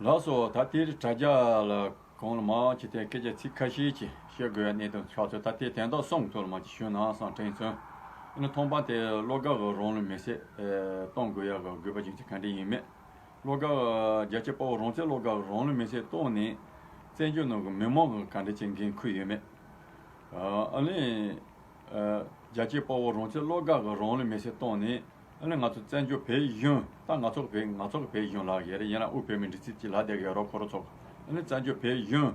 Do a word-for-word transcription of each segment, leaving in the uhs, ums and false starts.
ལགས་སོ། ད་དེ་རིང་དྲ་རྒྱ་ལ་གང་ལ་མང་ཆེ་དེ་སྐད་ཆ་ཚིག་ཁ་ཤས་ཅིག་བཤད་དགོས་ཡ་གནད་དོན་ཆགས་ཚུལ། ད་དེ་དོན་དག་གསུམ་ཐོག་ལ་མང་ཆེ་ཞུ་ན་བསམ་དྲན་སོང་། ཨ་ནི་ཐོག་མ་དེ་བློ་དགའ་གི་རང་ལུས་མེར་སྲེག་ཨེ་གཏོང་དགོས་ཡ་གི་དགོས་པ་རྒྱུ་མཚན་ག་འདྲ་ཡིན་མེད། བློ་དགའ་རྒྱལ་གཅེས་དཔའ་བོ་རང་བཙན་བློ་དགའ་རང་ལུས་མེར་སྲེག་གཏོང་ནས་བཙན་བྱོལ་ནང་གི་མི་མང་གི་ག་འདྲ་ཅིག་འགན་འཁུར་ཡོད་མེད། ཨ་ནི་རྒྱལ་གཅེས་དཔའ་བོ་རང་བཙན་བློ་དགའ་གི་རང་ལུས་མེར་སྲེག་བཏང་ནས། ཨ་ནི་ང་ཚོ་བཙན་བྱོལ་བོད་གཞུང་ད་ང་ཚོ་བོད་ང་ཚོ་གི་བོད་གཞུང་ལ་ཡ་རེད། ཡིན་ན་དབུས་བོད་མིའི་སྒྲིག་འཛུགས་ཀྱི་ལ་དེ་གི་རོགས་ཁོ་རང་ཚོ་གི་ཨ་ནི་བཙན་བྱོལ་བོད་གཞུང་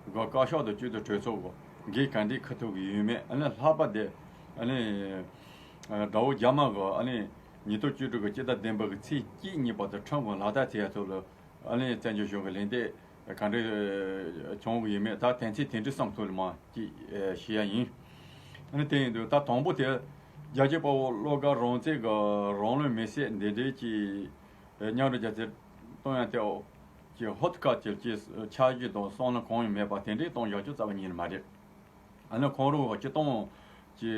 གི་བཀའ་ཤག་དང་སྤྱི་འཐུས་གྲོས་ཚོགས་གི་འགན་ག་འདྲས་འཁུར་ཐུབ་ཀྱི་ཡོད་མེད། ཨ་ནི་ལྷག་པར་དུ་ཨ་ནི་དགྲ་བོ་རྒྱ་དམར་གི་ཨ་ནི་ཉིས་སྟོང་བཅུ་དྲུག་གི་སྤྱི་ཟླ་བདུན་པ་གི་ཚེས་གཅིག་གཉིས་བར་དུ་ཁྲིམས་གི་ལག་བསྟར་བྱེད་ཡ་ཚོ་ལ། ཨ་ནི་བཙན་བྱོལ་གཞུང་གི་ལན་འདེབས་ག་འདྲ་བྱུང་གི་ཡོད་མེད། ད་དོན་ཚན་དེ་འདྲ་གསུམ་ཐོག་ལ་མར་ཅིག་ཞུ་ཡ་ཡིན། ཨ་ནི་དེ་ཡིན་དུས་ད་དང་པོ་དེ་རྒྱལ་གཅེས་དཔའ་བོ་བློ་དགའ་རང་བཙན་གྱི་རང་ལུས་མེར་སྲེག་འདི་འདྲའི་ཅིག་མཉམ་འབྲེལ་རྒྱལ་སྤྱིར་གཏོང་ཡ་དེ་ཅིག་ཧོར་ཐུག་ཁ་ཅིག་ཅིག་འཆར་གཞི་དང་བསམ་བློ་གང་ཡང་མེད་པ་དེ་འདྲའི་གཏོང་བཞག་རྒྱུ་རྩ་བ་ཉིད་ནས་མ་རེད། ཨ་ནི་ཁོང་རང་གི་སྤྱི་བཏང་གི་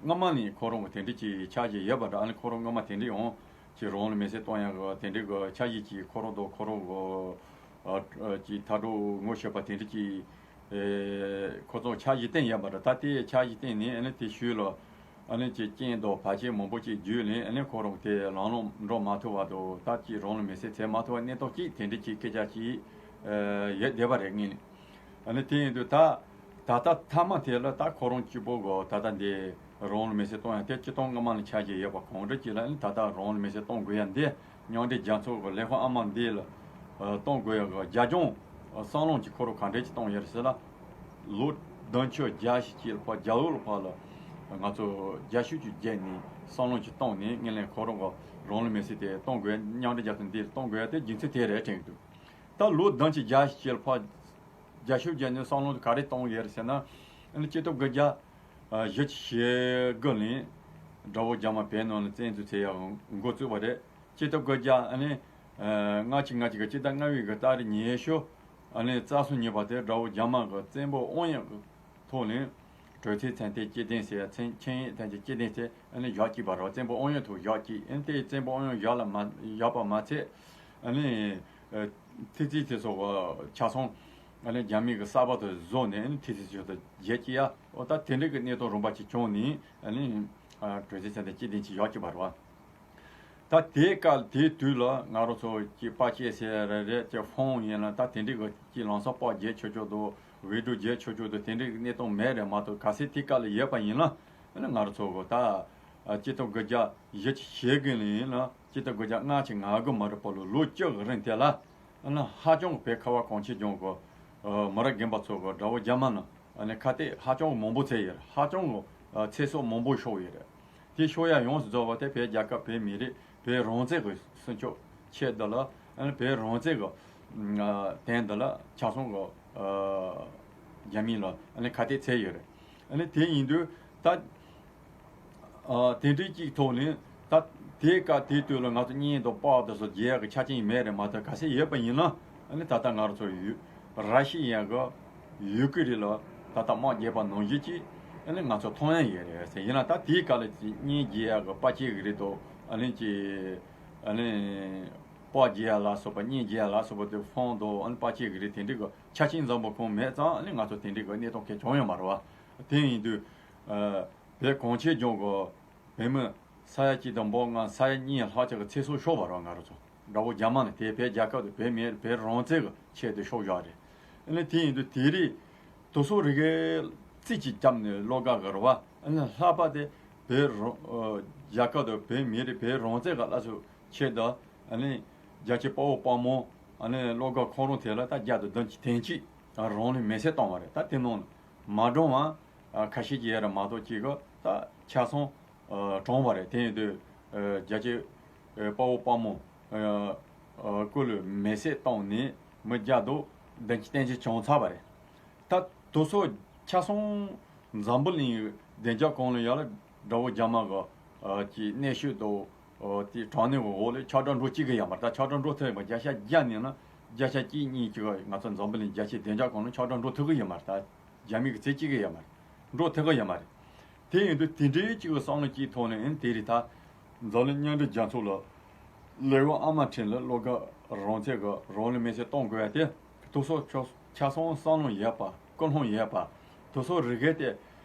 སྔ་མ་ནས་ཁོ་རང་གི་དེ་འདྲ་ཅིག་འཆར་གཞི་ཡོད་པ་འདྲ། ཨ་ནི་ཁོ་རང་སྔ་མ་དེ་འདྲ་ཡང་ཅིག་རང་ལུས་མེར་སྲེག་གཏོང་ཡག་གི་དེ་འདྲ་གི་འཆར་གཞི་ཅིག་ཁོ་རང་དང་ཁོ་རང་གི་ཨ་ཅིག་ཐག་གྲོགས་ངོ་ཤེས་པ་དེ་འདྲ་ཅིག་ཨེ་ཁོ་ཚོ་འཆར་གཞི་བཏིང་ཡོད་པ་འདྲ། ད་དེ་འཆར་གཞི་བཏིང་ནས་ཨ་ནི་དེ་ཤུལ་ལ་ཨ་ནི་ཅིག་རྐྱེན་དང་བར་ཆད་མང་པོ་ཅིག་བརྒྱུད་ནས་ཨ་ནི་ཁོ་རང་དེ་ལམ་ལྷོང་འགྲོ་མ་ཐུབ་པ་དང་། ད་ཅིག་རང་ལུས་མེར་སྲེག་བྱེད་མ་ཐུབ་པ་གནས་སྟངས་ཅིག་དེ་འདྲ་ཅིག་སྐད་ཆ་ཅིག་ཨེ་ཡོད་བསྡད་པ་རེད་ངེས་ནས། ཨ་ནི་དེ་ཡིན་དུས་ད་ད་ལྟ་མཐའ་མ་དེ་ལ་ད་ཁོ་རང་གཅིག་པོ་གི་ད་ལྟ་འདི་རང་ལུས་མེར་སྲེག་གཏོང་ཡ་དེ་སྤྱི་བཏང་སྔ་མ་ནས་འཆར་གཞི་ཡོད་པ་གང་འདྲ་ཅིག་ལ། ཨ་ནི་ད་ལྟ་རང་ལུས་མེར་སྲེག་གཏོང་དགོས་ཡ་འདི་མཉམ་འབྲེལ་རྒྱལ་ཚོགས་ཀྱི་ལས་ཁུངས་ཨ་མ་འདི་ལ་ཨ་གཏོང་དགོས་ཡ་གི་རྒྱབ་ལྗོངས་བསམ་བློ་ཅིག་ཁོ་རང་ག་འདྲ་ཅིག་གཏོང་ཡོད་རེད་ཟེར་ན། ལོ་བདུན་ཅུ་གྱ་བཞི་ཅིག་ལ་ཕར་རྒྱ་ལོ་ལ་ཕར་ལ་ང་ཚོ་རྒྱ་ཤུགས་ཀྱི་རྒྱབ་ནས་བསམ་བློ་ཅིག་བཏང་ནས་ངེས་ལེན་ཁོ་རང་གི་རང་ལུས་མེར་སྲེག་དེ་གཏོང་དགོས་ཡ། མཉམ་འབྲེལ་རྒྱལ་ཚོགས་འདི་ལ་གཏོང་དགོས་ཡ་དེ་རྒྱུ་མཚན་དེ་རེད་དྲན་གྱི་འདུག་ད་ལོ་བདུན་ཅུ་གྱ་བཞི་ཅིག་ལ་ཕར་རྒྱ་ཤུགས་རྒྱབ་ནས་བསམ་བློ་ག་རེ་གཏོང་ཡོད་རེད་ཟེར་ན། ཨ་ནི་སྤྱི་ཟླ་དགུ་བརྒྱ་བཞི་བཅུ་ཞེ་དགུ་ལ་དགྲ་བོ་རྒྱ་དམར་བོད་ནང་ལ་བཙན་འཛུལ་བྱེད་ཡག་འགོ་བཙུགས་པ་རེད། སྤྱི་ཟླ་དགུ་བརྒྱ་ཨ་ནི་ལྔ་བཅུ་ང་གཅིག་གི་སྤྱི་ཟླ་ལྔ་པའི་གི་ཏ་རིག་ཉི་ཤུ་ཨ་ནི་རྩ་སོ་གཉིས་པ་དེ་དགྲ་བོ་རྒྱ་དམར་གི་བཙན་པོ་དབང་ཡོད་གི་ཐོག་ནས་གྲོས་ཚོགས་ཚན་ཏེ་སྐྱེ་ལྡན་ཟེར་ཡ་ཚན་ཆིངས་ཡིག་ཐམས་ཅད་སྐྱེ་ལྡན་ཟེར་ཨ་ནི་བཞག་བཅུག་པ་རེད། བཙན་པོ་དབང་ཡོད་ཐོག་བཞག་བཅུག་ཨ་ནི་དེ་བཙན་པོ་དབང་ཡོད་བཞག་ལ་མ་བཞག་པ་མ་ཚད། ཨ་ནི་ཨ་ཐི་ཙི་ཙི་སོགས་ཆ་ཚང་ཨ་ནི་རྒྱ་མི་གི་ས་བབ་ཏུ་བཟོས་ནས་ཨ་ནི་ཐི་ཙི་ཙི་སོགས་དུ་བརྗེ་བཅུག་ཡ། འོ་ད་དེ་འདྲ་གི་གནས་སྟངས་རིམ་པ་ཅིག་བྱུང་ནས་ཨ་ནི་ཨ་གྲོས་ཚོགས་ཚན་ཏེ་སྐྱེ་ལྡན་ཅིག་བཞག་བཅུག་པ་རེད་བ། ད་དེའི་སྐབས་དེའི་དུས་ལ་ང་རང་ཚོ་ཀྱི་པར་ཆས་ཟེར་རེད་རེད་ཀྱི་ཕོན་ཡིན་ལ་ད་དེ་འདྲའི་གི་ཀྱི་ལམ་སང་པར་རྒྱག་ཆོག་ཆོག་དང་བི་ཌིའོ་རྒྱག་ཆོག་ཆོག་དང་དེ་འདྲའི་གི་གནས་སྟངས་མེད་རེད་མ་གཏོགས། གལ་སྲིད་དེའི་སྐབས་ལ་ཡོད་པ་ཡིན་ན་ཨ་ནི་ང་རང་ཚོ་གི་ད་ཨ་སྤྱི་ཟླ་དགུ་བརྒྱ་བཞི་བཅུ་ཞེ་དགུ་ལ་ཡིན་ལ་སྤྱི་ཟླ་དགུ་བརྒྱ་ལྔ་བཅུ་ང་དགུ་མ་རེད་པ་ལོ་ལོ་བཅུ་གི་རིང་དེ་ལ་ཨ་ནི་ཧ་ཅང་གི་བོད་ཁ་བ་གངས་ཅན་ལྗོངས་གི་ཨ་མི་རབས་རྒན་པ་ཚོ་གི་དགྲ་བོ་རྒྱ་དམར་ནང་ཨ་ནི་ཁ་གཏད་ཧ་ཅང་མང་པོ་བྱས་ཡོད་རེད། ཧ་ཅང་གི་ཨ་ཚེ་སྲོག་མང་པོ་ཤོར་ཡོད་རེད། དེ་ཤོར་ཡ་ཡོངས་སུ་རྫོགས་པ་དེ་བོད་རྒྱལ་ཁབ་བོད་མི་རིགས་བོད་རང་བཙན་གྱི་སྲུང་སྐྱོབ་ཆེད་དུ་ལ་ཨ་ནི་བོད་རང་བཙན་གྱི་ཨ་དོན་དུ་ལ་ཆ་ཚང་གི་ཨ་རྒྱ་མི་ལ་ཨ་ནི་ཁ་གཏད་བྱས་ཡོད་རེད། ཨ་ནི་དེ་ཡིན་དུས་ད་ཨ་དེ་འདྲའི་གཅིག་ཐོག་ནས་ད་དེའི་སྐབས་དེའི་དུས་ལ་ང་ཚོ་བརྙན་དང་པར་དེ་ཚོ་རྒྱག་ཡག་གི་ཆ་རྐྱེན་མེད་རེད་མ་གཏོགས། གལ་སྲིད་ཡོད་པ་ཡིན་ན་ཨ་ནི་ད་ལྟ་ང་རང་ཚོ་ཡུ་ར་ཤི་ཡ་གི་ཡུ་ཀེ་རེན་ལ་ད་ལྟ་དམག་རྒྱག་པ་ནང་བཞིན་གྱི་ཨ་ནི་ང་ཚོ་མཐོང་ཡ་ཡོད་རེད་ཟེར། ཡིན་ན་ད་དེའི་སྐབས་ལ་ཅིག་བརྙན་རྒྱག་ཡག་གི་པར་ཆས་ཀྱི་རིགས་དང་ཨ་ནི་ཅིག་ཨ་ནི་པར་རྒྱག་ཡག་ལ་སོགས་པ་བརྙན་རྒྱག་ཡག་ལ་སོགས་པ་དེ་ཕོན་དང་ཨ་ནི་པར་ཆས་ཀྱི་རིགས་དེ་འདྲའི་གི་ཆ་རྐྱེན་འཛོམས་པོ་གང་མེད་ཙང་ཨ་ནི་ང་ཚོ་དེ་འདྲའི་གི་གནས་སྟངས་གང་བྱུང་ཡོད་མ་རེད་བ། དེ་ཡིན་དུས་ཨ་བོད་གངས་ཅན་ལྗོངས་གི་བོད་མི་ས་ཡ་གཅིག་དང་འབུམ་ལྔ་ས་ཡ་གཉིས་ལྷག་ཅིག་གི་ཚེ་སྲོག་ཤོར་བ་རེད་ང་རང་ཚོ། དགྲ་བོ་རྒྱ་དམར་ནས་དེ་བོད་རྒྱལ་ཁབ་དང་བོད་མི་བོད་རང་བཙན་གྱི་ཆེད་དུ་ཤོར་བཞག་རེད། ཨ་ནི་དེ་ཡིན་དུས་དེ་རིང་དུས་ཚོད་རེ་གའི་རྩིས་ཀྱིས་བརྒྱབ་ནས་བློ་དགའ་གི་རེད་བ། ཨ་ནི་ལྷག་པར་དུ་བོད་རང་རྒྱལ་ཁབ་དང་བོད་མི་རིགས་བོད་རང་བཙན་གྱི་སླར་གསོ་ཆེད་དུ་ཨ་ནི་རྒྱལ་གཅེས་དཔའ་བོ་དཔའ་མོ་ཨ་ནི་བློ་དགའ་ཁོང་རང་དེ་ལ་ད་བརྒྱ་དང་བདུན་ཅུ་དོན་གཅིག་རང་ལུས་མེར་སྲེག་བཏང་བ་རེད། ད་དེ་ནང་མ་གྲངས་པ་ཁ་ཤས་ཀྱི་ཡ་ར་མ་གཏོགས་ཅིག་གི་ད་ཆ་ཚང་གྲོངས་པ་རེད། དེ་ཡིན་དུས་རྒྱལ་གཅེས་དཔའ་བོ་དཔའ་མོ་སྐུ་ལུས་མེར་སྲེག་བཏང་ནས་མི་བརྒྱ་དང་བདུན་ཅུ་དོན་གཅིག་བྱུང་ཚར་བ་རེད། ད་དུས་ཚོད་ཆ་ཚང་འཛམ་བུ་གླིང་བདེ་འཇགས་ཀུན་ལ་ཡ་ལ་དགྲ་བོ་རྒྱ་དམར་གི་ཀྱི་གནོན་ཤུགས་དང་དེ་དྲག་གནོན་གི་འོག་ལ་ཁྱབ་བསྒྲགས་འགྲོ་བཅུག་གི་ཡོད་མ་རེད། ད་ཁྱབ་བསྒྲགས་འགྲོ་ཐུབ་ཡོད་མ་རེད། བརྒྱ་ཆ་བརྒྱ་ནས་ན་བརྒྱ་ཆ་གཅིག་གཉིས་ཅིག་ང་ཚོ་འཛམ་བུ་གླིང་རྒྱལ་སྤྱིའི་བདེ་འཇགས་ཀུན་ལ་ཁྱབ་བསྒྲགས་འགྲོ་ཐུབ་གི་ཡོད་མ་རེད། ད་རྒྱ་མི་གི་རྩིས་བཅུག་གི་ཡོད་མ་རེད། འགྲོ་ཐུབ་གི་ཡོད་མ་རེད། དེ་ཡིན་དུས་དེ་འདྲའི་ཅིག་གི་བསམ་བློ་ཅིག་ཐོག་ནས་ཨེ་དེ་རིང་ད་འཛམ་གླིང་མཉམ་འབྲེལ་རྒྱལ་ཚོགས་ལ་ ལས་ཁུངས་ཨ་མ་ཁྲིན་ལ་བློ་དགའ་རང་བཙན་གྱི་རང་ལུས་མེར་སྲེག་གཏོང་དགོས་ཡ་དེ། དུ་སོ་ཆོ་ཆ་སོང་བསམ་བློ་ཡོད་པ། ཀུན་སློང་ཡོད་པ། དུ་སོ་རི་གེ་དེ་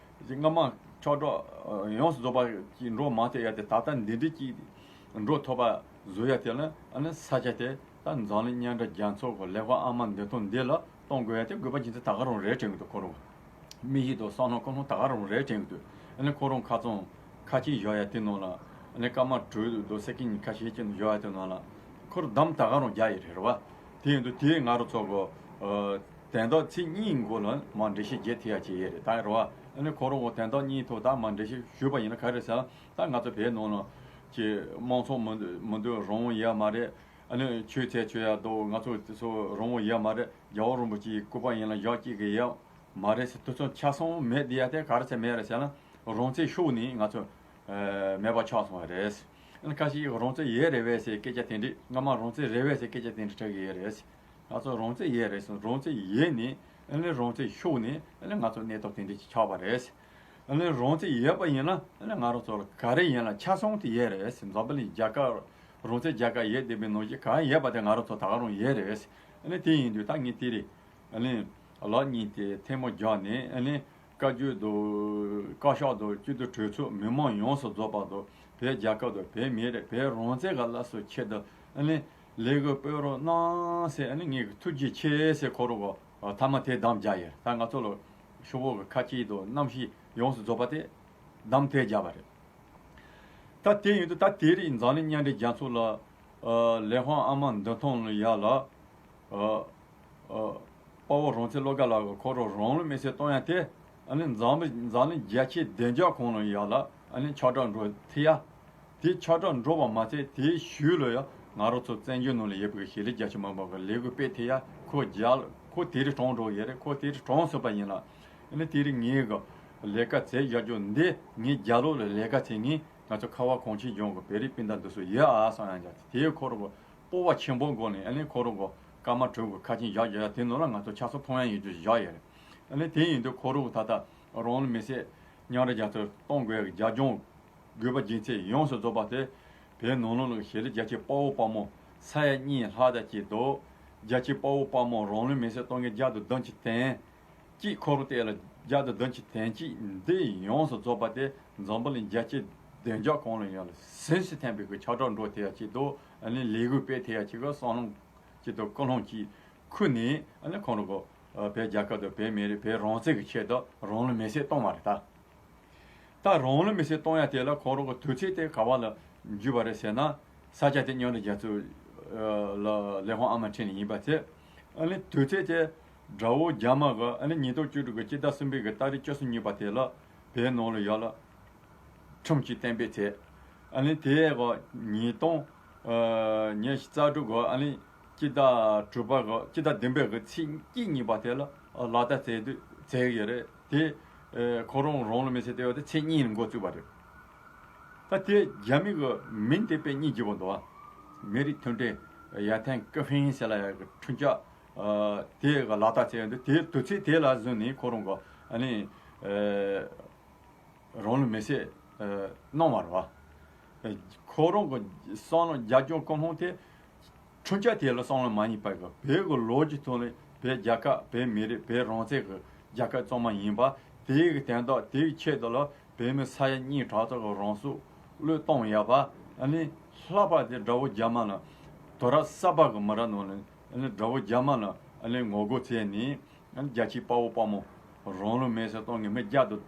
སྔ་མ་ཆགས་སྒྲ་ཡོངས་སུ་རྫོགས་པ་ཅིག་འགྲོ་མ་ཐུབ་ཡ་དེ། ད་ལྟ་འདི་འདྲ་ཅིག་འགྲོ་ཐུབ་པ་བཟོ་ཡ་དེ་ལ་ཨ་ནི་ས་ཆ་དེ་ད་འཛམ་གླིང་མཉམ་འབྲེལ་རྒྱལ་ཚོགས་ཀྱི་ལས་ཁུངས་ཨ་མ་འདི་ཐོག་འདི་ལ་གཏོང་དགོས་ཡ་དེ་དགོས་པ་ཅན་དེ་ད་ག་རང་རེད་དྲན་གི་འདུག་ཁོ་རང་། མི་ཡིས་དང་བསམ་བློ་ཀུན་སློང་ད་ག་རང་རེད་དྲན་གི་འདུག་ཨ་ནི་ཁོ་རང་ཁ་ཚང་ཁ་ཆེམས་བཞག་ཡ་དེ་ནང་ལ། ཨ་ནི་སྐར་མ་དྲུག་དང་སེ་ཀན་ཁ་ཤས་ཅིག་བཞག་ཡ་དེ་ནང་ལ་ཁོ་རང་གདམ་ད་ག་རང་རྒྱག་ཡི་རེད་རེད་བ། དེ་ཡིན་དུས་དེ་ང་རང་ཚོ་གི་ཨ་དོན་དག་ཚིག་གཉིས་མགོ་ལ་མར་འགྲེལ་བཤད་རྒྱག་ཐུབ་ཡ་ཅིག་ཡོད་རེད་ད་རེད་བ། ཨ་ནི་ཁོ་རང་གི་དོན་དག་གཉིས་ཐོག་ད་མར་འགྲེལ་བཤད་ཞུས་པ་ཡིན་ན་ག་རེ་ཟེར་ན། ད་ང་ཚོ་བོད་ནང་ལ་ཀྱི་དམངས་གཙོ་མི་འདུག་མི་འདུག་རང་དབང་ཡོད་མ་རེད། ཨ་ནི་ཆོས་བཙན་བྱོལ་ཡ་དང་ང་ཚོ་དེ་ཚོ་རང་དབང་ཡོད་མ་རེད། རྒྱལ་བ་རིན་པོ་ཆེའི་སྐུ་པར་ཡིན་ལ་བཞག་བཅུག་གི་ཡོད་མ་རེད་ཟེར། དེ་ཚོ་ཆ་ཚང་མེད་བསྡད་ཡ་དེ་ག་རེ་བྱས་མེད་རེད་ཟེར་ན། རང་བཙན་ཤོར་ནས་ང་ཚོ་ཨ་མེད་པ་ཆགས་སོང་བ་རེད། ཨ་ནི་ཁ་ཤས་ཀྱིས་རང་བཙན་ཡོད་རེད་བས་ཟེར་སྐད་ཆ་དེ་འདྲ། སྔ་མ་རང་བཙན་རེད་བས་ཟེར་སྐད་ཆ་དེ་འདྲ་འཁྲབ་གི་ཡོད་རེད། ང་ཚོ་རང་བཙན་ཡོད་རེད་ཟེར། རང་བཙན་ཡོད་ནས་ཨ་ནི་རང་བཙན་ཤོར་ནས་ཨ་ནི་ང་ཚོ་གནས་སྟངས་དེ་འདྲ་ཅིག་ཆགས་པ་རེད། ཨ་ནི་རང་བཙན་ཡོད་པ་ཡིན་ན་ཨ་ནི་ང་རང་ཚོ་ལ་ག་རེ་ཡིན་ལ་ཆ་ཚང་དེ་ཡོད་རེད་ཟེར། འཛམ་བུ་གླིང་རྒྱལ་ཁབ་རང་བཙན་རྒྱལ་ཁབ་ཡོད་བསྡད་པའི་ནང་བཞིན་གང་ཡོད་པ་དེ་ང་རང་ཚོ་ད་ག་རང་ཡོད་རེད། ཨ་ནི་དེ་ཡིན་དུས་ད་ངས་དེ་རིང་ཨ་ནི་ལག་གཉིས་དེ་ཐལ་མོ་སྦྱར་ནས། ཨ་ནི་བཀའ་བརྒྱུད་དང་བཀའ་ཤག་དང་སྤྱི་འཐུས་གྲོས་ཚོགས་མི་མང་ཡོངས་སུ་རྫོགས་པ་དང་བོད་རྒྱལ་ཁབ་དང་བོད་མི་རིགས་བོད་རང་བཙན་གྱི་སླར་གསོའི་ཆེད་དུ་ཨ་ནི་ལས་འགུལ་སྤེལ་རོགས་གནང་ཟེར། ཨ་ནི་ངས་ཐུགས་རྗེ་ཆེ་ཟེར་ཁོ་རང་གི་མཐའ་མ་དེ་གདམ་རྒྱག་ཡོད། ད་ང་ཚོ་ལ་ཤོག་བུ་གི་ཁ་ཆེམས་དང་རྣམ་ཤེས་ཡོངས་སུ་རྫོགས་པ་དེ་གདམ་དེ་རྒྱག་པ་རེད། ད་དེ་ཡིན་དུས་ད་དེ་རིང་འཛམ་གླིང་མཉམ་འབྲེལ་རྒྱལ་ཚོགས་ལ་ཨ་ལས་ཁུངས་ཨ་མ་འདི་ཐོག་ལ་ཡ་ལ་ཨ་ཨ་དཔའ་བོ་རང་བཙན་བློ་དགའ་ལགས་ཀྱིས་ཁོ་རང་རང་ལུས་མེར་སྲེག་གཏོང་ཡ་དེ། ཨ་ནི་འཛམ་བུ་འཛམ་གླིང་རྒྱལ་སྤྱིའི་བདེ་འཇགས་ཁང་ལ་ཡ་ལ་ཨ་ནི་ཁྱབ་བསྒྲགས་འགྲོ་ཐུབ་ཡ། དེ་ཁྱབ་བསྒྲགས་འགྲོ་བ་མ་ཚད་དེའི་ཤུལ་ལ་ཡ་ང་རང་ཚོ་བཙན་བྱོལ་ནང་ལ་ཡོད་པའི་གཞིས་ལུས་རྒྱ་ཆེ་མི་མང་གིས་ལས་འགུལ་སྤེལ་ཐུབ་ཡ། ཁོ་རྒྱ་ཁོ་དེ་རིང་གྲོངས་འགྲོ་ཡོད་རེད། ཁོ་དེ་རིང་གྲོངས་སོང་པ་ཡིན་ལ། ཨ་ནི་དེ་རིང་ངས་གི་ལས་ཀ་བྱེད་བཞག་རྒྱུ་འདི་ངས་རྒྱ་ལོགས་ལ་ལས་ཀ་བྱེད་མཁན་ང་ཚོ་ཁ་བ་གངས་ཅན་ལྗོངས་ཀྱི་བོད་རིགས་སྤུན་ཟླ་འདི་ཚོ་ཡོད་ཨ་བསམ་ཡང་བྱས། དེའི་ཁོ་རང་གི་སྤོབས་པ་ཆེན་པོ་སྒོ་ནས། ཨ་ནི་ཁོ་རང་གི་སྐར་མ་དྲུག་གི་ཁ་ཆེམས་བཞག་བཞག་ཡ་དེ་ནང་ལ་ང་ཚོ་ཆ་ཚང་མཐོང་ཡ་ཡོད་རྒྱུ་བཞག་ཡོད་རེད། ཨ་ནི་དེ་ཡིན་དུས་ཁོ་རང་གི་ད་ལྟ་རང་ལུས་མེར་སྲེག་མཉམ་འབྲེལ་རྒྱལ་ཚོགས་གཏོང་དགོས་ཡ་གི་རྒྱབ་ལྗོངས་དགོས་པ་རྒྱུ་མཚན་ཡོངས་སུ་རྫོགས་པ་དེ། བོད་ནང་ལོགས་ལ་གཞིས་ལུས་རྒྱ་ཆེ་དཔའ་བོ་དཔའ་མོ་ས་ཡ་གཉིས་ལྷག་ཙམ་ཅིག་འདུག་རྒྱ་ཆེ་དཔའ་བོ་དཔའ་མོ་རང་ལུས་མེར་སྲེག་གཏོང་མཁན་བརྒྱ་དང་བདུན་ཅུ་དོན་གཅིག་ཁོ་རང་དེ་ལ་བརྒྱ་དང་བདུན་ཅུ་དོན་གཅིག་འདི་ཡོངས་སུ་རྫོགས་པ་དེ་འཛམ་བུ་གླིང་རྒྱལ་སྤྱིའི་བདེ་འཇགས་ཁང་ལ་ཡང་ལ་ཟིན་སི་ཐན་པའི་གི་ཁྱབ་བསྒྲགས་འགྲོ་ཐུབ་ཡ་ཅིག་འདུག་ཨ་ནི་ལས་འགུལ་སྤེལ་ཐུབ་ཡ་ཅིག་གི་བསམ་བློ་ཅིག་དང་ཀུན་སློང་ཅིག་ཁུར་ནས། ཨ་ནི་ཁོང་རང་གི་བོད་རྒྱལ་ཁབ་དང་བོད་མི་རིགས་བོད་རང་བཙན་གྱི་ཆེད་དུ་རང་ལུས་མེར་སྲེག་གཏོང་བ་རེད་ད། ད་རང་ལུས་མེར་སྲེག་གཏོང་ཡ་དེ་ལ་ཁོང་རང་གི་དུས་ཚོད་དེ་ག་བ་ལ་འཇུས་པ་རེད་ཟེར་ན། ས་ཆ་དེ་མཉམ་འབྲེལ་རྒྱལ་ཚོགས་ལ་ལས་ཁུངས་ཨ་མ་ཁྲིན་ནས་ཡིན་པ་ཚེ། ཨ་ནི་དུས་ཚོད་དེ་དགྲ་བོ་རྒྱ་དམར་གི་ཨ་ནི་ཉིས་སྟོང་བཅུ་དྲུག་གི་སྤྱི་ཟླ་གསུམ་པའི་གི་ཏ་རིག་བཅུ་གསུམ་ཉིན་པ་དེ་ལ་བོད་ནང་ལ་ཡ་ལ་ཁྲིམས་གཅིག་གཏན་འབེབས་བྱས། ཨ་ནི་དེའི་གི་ཉིས་སྟོང་ཉི་ཤུ་རྩ་དྲུག་གི་ཨ་ནི་སྤྱི་ཟླ་དྲུག་པ་གི་སྤྱི་ཟླ་བདུན་པའི་གི་ཚེས་གཅིག་ཉིན་པ་དེ་ལ་ལག་བསྟར་བྱས་དུས་བྱས་ཡོད་རེད་དེ། ཁོ་རང་རང་ལུས་མེར་སྲེག་བཏང་ཡོད་དེ་ཚེས་གཉིས་ལ་འགོ་བཙུགས་པ་རེད། ད་དེ་རྒྱ་མི་གི་མིང་དེ་དཔེ་སྙིང་རྗེ་པོ་འདུག་ཨ། མི་རིགས་མཐུན་སྒྲིལ་ཡར་ཐོན་ཀི་ཧྥིན་ཟེར་ལ་ཡ་གི་ཁྲིམས་འཆར་དེ་གི་ལག་བསྟར་བྱས་ཡོད་དུས། དེ་དུས་ཚོད་དེ་ལ་བཟུང་ནས་ཁོ་རང་གི་ཨ་ནི་རང་ལུས་མེར་སྲེག་གནང་བ་རེད་བ། ཁོ་རང་གི་བསམ་བློ་རྒྱབ་ལྗོངས་ཀུན་སློང་དེ་ཁྲིམས་འཆར་དེ་ལ་བསམ་བློ་མ་ཡིན་པ་གི་བོད་ཀྱི་ལོ་རྒྱུས་ཐོག་ནས་བོད་རྒྱལ་ཁབ་བོད་མི་རིགས་བོད་རང་བཙན་གྱི་རྒྱལ་ཁབ་གཙང་མ་ཡིན་པ། དེའི་གི་དོན་དག་དེའི་ཆེད་དུ་ལ་བོད་མི་ས་ཡ་གཉིས་གྲངས་ཚོད་ཀྱི་རང་སྲོག་བློས་གཏོང་ཡོད་པ། ཨ་ནི་ལྷག་པར་དུ་དགྲ་བོ་རྒྱ་དམར་ལ་དུས་རབས་གསར་པ་གི་མི་རབས་ནང་ནས་ཨ་ནི་དགྲ་བོ་རྒྱ་དམར་ལ་ཨ་ནི་ངོ་རྒོལ་བྱས་ནས། ཨ་ནི་རྒྱ་ཆེའི་དཔའ་བོ་དཔའ་མོ་རང་ལུས་མེར་སྲེག་གཏོང་མཁན་མི་བརྒྱ་དང་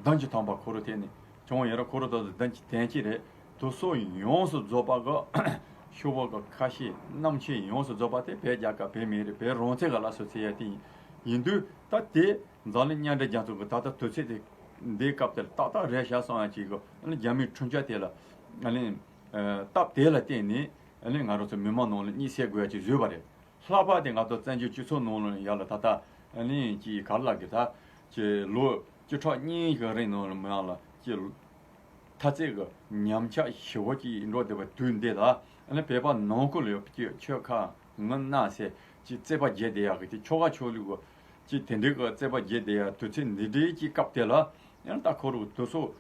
བདུན་ཅུ་ཐམ་པ་ཁོ་རང་ཐད་ནས་བྱུང་ཡོད་རེད། ཁོ་རང་ད་དུང་བདུན་ཅུ་དོན་གཅིག་རེད། དེ་ཚོ་ཡོངས་སུ་རྫོགས་པ་གི་ཤོག་བུ་གི་ཁ་ཕྱེས་རྣམ་ཕྱེ་ཡོངས་སུ་རྫོགས་པ་དེ་བོད་རྒྱལ་ཁབ་བོད་མི་རིགས་བོད་རང་བཙན་གི་སླར་གསོ་བྱེད་ཡ་དེ་ཡིན། ཡིན་དུས་ད་དེ་འཛམ་གླིང་མཉམ་འབྲེལ་རྒྱལ་ཚོགས་ཀྱི་ད་ལྟ་དུས་ཚོད་དེ་འདིའི་སྐབས་དེར་ཏག་ཏག་རེད་ཤག་བསམ་ཡ་ཅིག་གི། ཨ་ནི་རྒྱ་མིའི་ཁྲིམས་འཆར་དེ་ལ་ཨ་ནི་སྟབས་བདེ་ལ་བརྟེན་ནས་ཨ་ནི་ང་རང་ཚོ་མི་མང་ནང་ལ་གཉིད་སད་དགོས་ཡ་ཅིག་བཟོས་པ་རེད། ལྷག་པར་དུ་ང་ཚོ་བཙན་བྱོལ་སྤྱི་ཚོགས་ནང་ལ་ཡ་ལ་ད་ལྟ་ཨ་ནི་ཅིག་ག་རེ་ལབ་དགོས། ད་ཅིག་ལོ་བཅུ་ཕྲག་གཉིས་ཀྱི་རིང་ནང་ལ་མི་ཡ་ལ་ཅིག་ཐ་ཚིག་གི་ཉམས་ཆག་ཞེ་པོ་ཅིག་འགྲོ་བསྡད་པ་དུས་འདི་ལ། ཨ་ནི་བོད་པ་ནང་ཁུལ་ལ་ཡོད་པའི་ཆོལ་ཁ་ངོ་ན་ཟེར་ཅིག་རྩོད་པ་རྒྱག་བསྡད་ཡག་གི་དེ་ཆོལ་ཁ་ཆོས་ལུགས་ཀྱི་ཅིག་དེ་འདྲའི་གི་རྩོད་པ་རྒྱག་བསྡད་ཡག་དུས་ཚོད་འདི་འདྲའི་ཅིག་སྐབས་དེ་ལ། ཡང་ད་ཁོ་རང་དེ་ཚོ་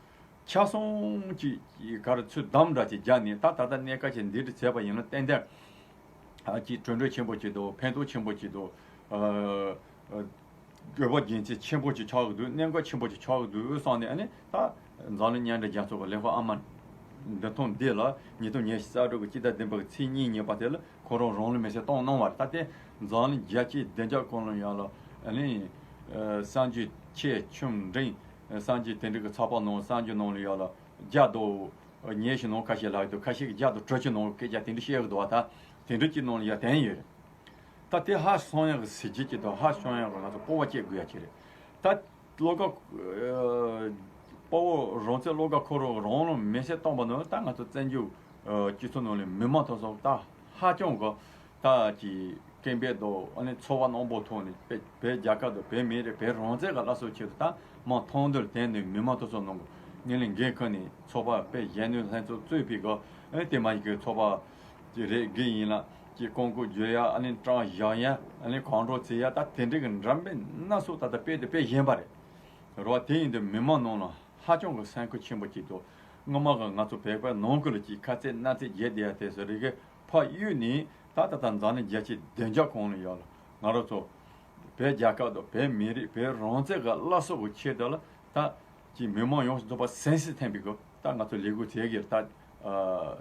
ཆ་ཚང་གི་ག་རེ་ཚུར་བསྡམས་འདྲ་ཅིག་བརྒྱབ་ནས། ད་ད་ལྟ་གནས་སྐབས་ཀྱི་འདི་འདྲ་བྱས་པ་ཡིན་ན་ཏན་ཏན་ཨ་ཅིག་གྲུབ་འབྲས་ཆེན་པོ་ཅིག་འདུག་ཕན་ཐོགས་ཆེན་པོ་ཅིག་འདུག་ཨ་ཨ་དགོས་པ་རྒྱུན་ཆད་ཆེན་པོ་ཅིག་ཆགས་ཀྱི་འདུག་གནད་འགག་ཆེན་པོ་ཅིག་ཆགས་ཀྱི་འདུག་བསམ་ནས། ཨ་ནི་ད་འཛམ་གླིང་མཉམ་འབྲེལ་རྒྱལ་ཚོགས་ཀྱི་ལས་ཁུངས་ཨ་མ་འདི་ཐོག་འདི་ལ་ཉིས་སྟོང་ཉི་ཤུ་རྩ་དྲུག་གི་སྤྱི་ཟླ་བདུན་པ་གི་ཚེས་གཉིས་ཉིན་པ་དེ་ལ་ཁོ་རང་རང་ལུས་མེར་སྲེག་བཏང་གནང་བ་རེད། ད་ལྟའི་འཛམ་གླིང་རྒྱལ་སྤྱིའི་བདེ་འཇགས་ཀུན་ལ་ཡང་ལ་ཨ་ནི་ཨ་གསར་འགྱུར་ཆེ་ཆུང་འབྲིང་། གསར་འགྱུར་དེ་འདྲ་གི་ཚགས་པར་ནང་གསར་འགྱུར་ནང་ལ་ཡང་ལ་བརྒྱ་དང་ཉི་ཤུ་ནང་ཁ་ཤས་ལབ་ཀྱི་འདུག་ཁ་ཤས་ཀྱིས་བརྒྱ་དང་དྲུག་ཅུ་ནང་སྐད་ཆ་དེ་འདྲ་བཤད་ཀྱི་འདུག་བ། ད་དེ་འདྲ་ཅིག་ནང་ལ་ཡང་བསྟན་ཡོད་རེད། ད་དེ་ཧ་སང་ཡག་གི་གཟི་བརྗིད་ཅིག་དང་། ཧ་སང་ཡག་གི་ང་ཚོ་སྤོབས་པ་སྐྱེ་དགོས་ཡ་ཅིག་རེད། ད་བློ་དགའ་ཨ་དཔའ་བོ་རང་བཙན་བློ་དགའ་ཁོ་རང་རང་ལུས་མེར་སྲེག་བཏང་པ་ནང་ད་ང་ཚོ་བཙན་བྱོལ་ཨ་སྤྱི་ཚོགས་ནང་ལ་མི་མང་དེ་ཚོ་ད་ཧ་ཅང་གི་ད་ཀྱི་སྐད་འབོད་དང་ཨ་ནི་ཚོར་བ་རྣོན་པོ་ཐོག་ནས་བོད་བོད་རྒྱལ་ཁབ་དང་བོད་མི་རིགས་བོད་རང་བཙན་གྱི་སླར་གསོ་ཆེད་དུ་ད་མར་ཐང་དུ་དེད་ནས་མི་མང་དེ་ཚོ་ནང་གི་ངོས་ལེན་འགན་འཁུར་ནས་ཚོགས་པ་བོད་གཞོན་ནུ་ལྷན་ཚོགས་གཙོས་པའི་གི་ཨ་ནི་དེ་མ་ཡིན་གི་ཚོགས་པ་དེ་རེད། དགེ་ཡིན་ལ་ཀྱི་ཀོང་ཀོ་བརྗོད་ཡ། ཨ་ནི་ཀྲང་བཞག་ཡ། ཨ་ནི་གང་འགྲོ་བྱེད་ཡ། ད་དེ་འདྲའི་གི་འགྲམ་པའི་སྣ་ཚོགས་ད་ལྟ་དཔེ་དེ་དཔེ་གཞན་པ་རེད། རེད་བ། དེ་ཡིན་དུས་མི་མང་ནང་ལ་ཧ་ཅང་གི་སེམས་ཁུར་ཆེན་པོ་ཅིག་འདུག་སྔོན་མ་གི་ང་ཚོ་བོད་པའི་ནང་ཁུལ་ལ་ཅིག་ཁ་ཚིག་སྣ་ཚིག་བརྗེད་བསྡད་ཡ་དེ་ཚོ་རིགས་ཕར་གཡུགས་ནས། ད་ད་ལྟ་འཛམ་གླིང་རྒྱལ་སྤྱིའི་བདེ་འཇགས་གང་ལ་ཡོད་ལ་ང་རང་ཚོ་བོད་རྒྱལ་ཁབ་དང་བོད་མི་རིགས་བོད་རང་བཙན་གི་སླར་གསོ་གི་ཆེད་དུ་ལ་ད་ཅིག་མི་མང་ཡོངས་སུ་རྫོགས་པ་གཟེངས་སུ་ཐོན་པའི་སྐབས་ད་ང་ཚོ་ལས་འགུལ་བྱེད་ཀྱི་རེད། ད་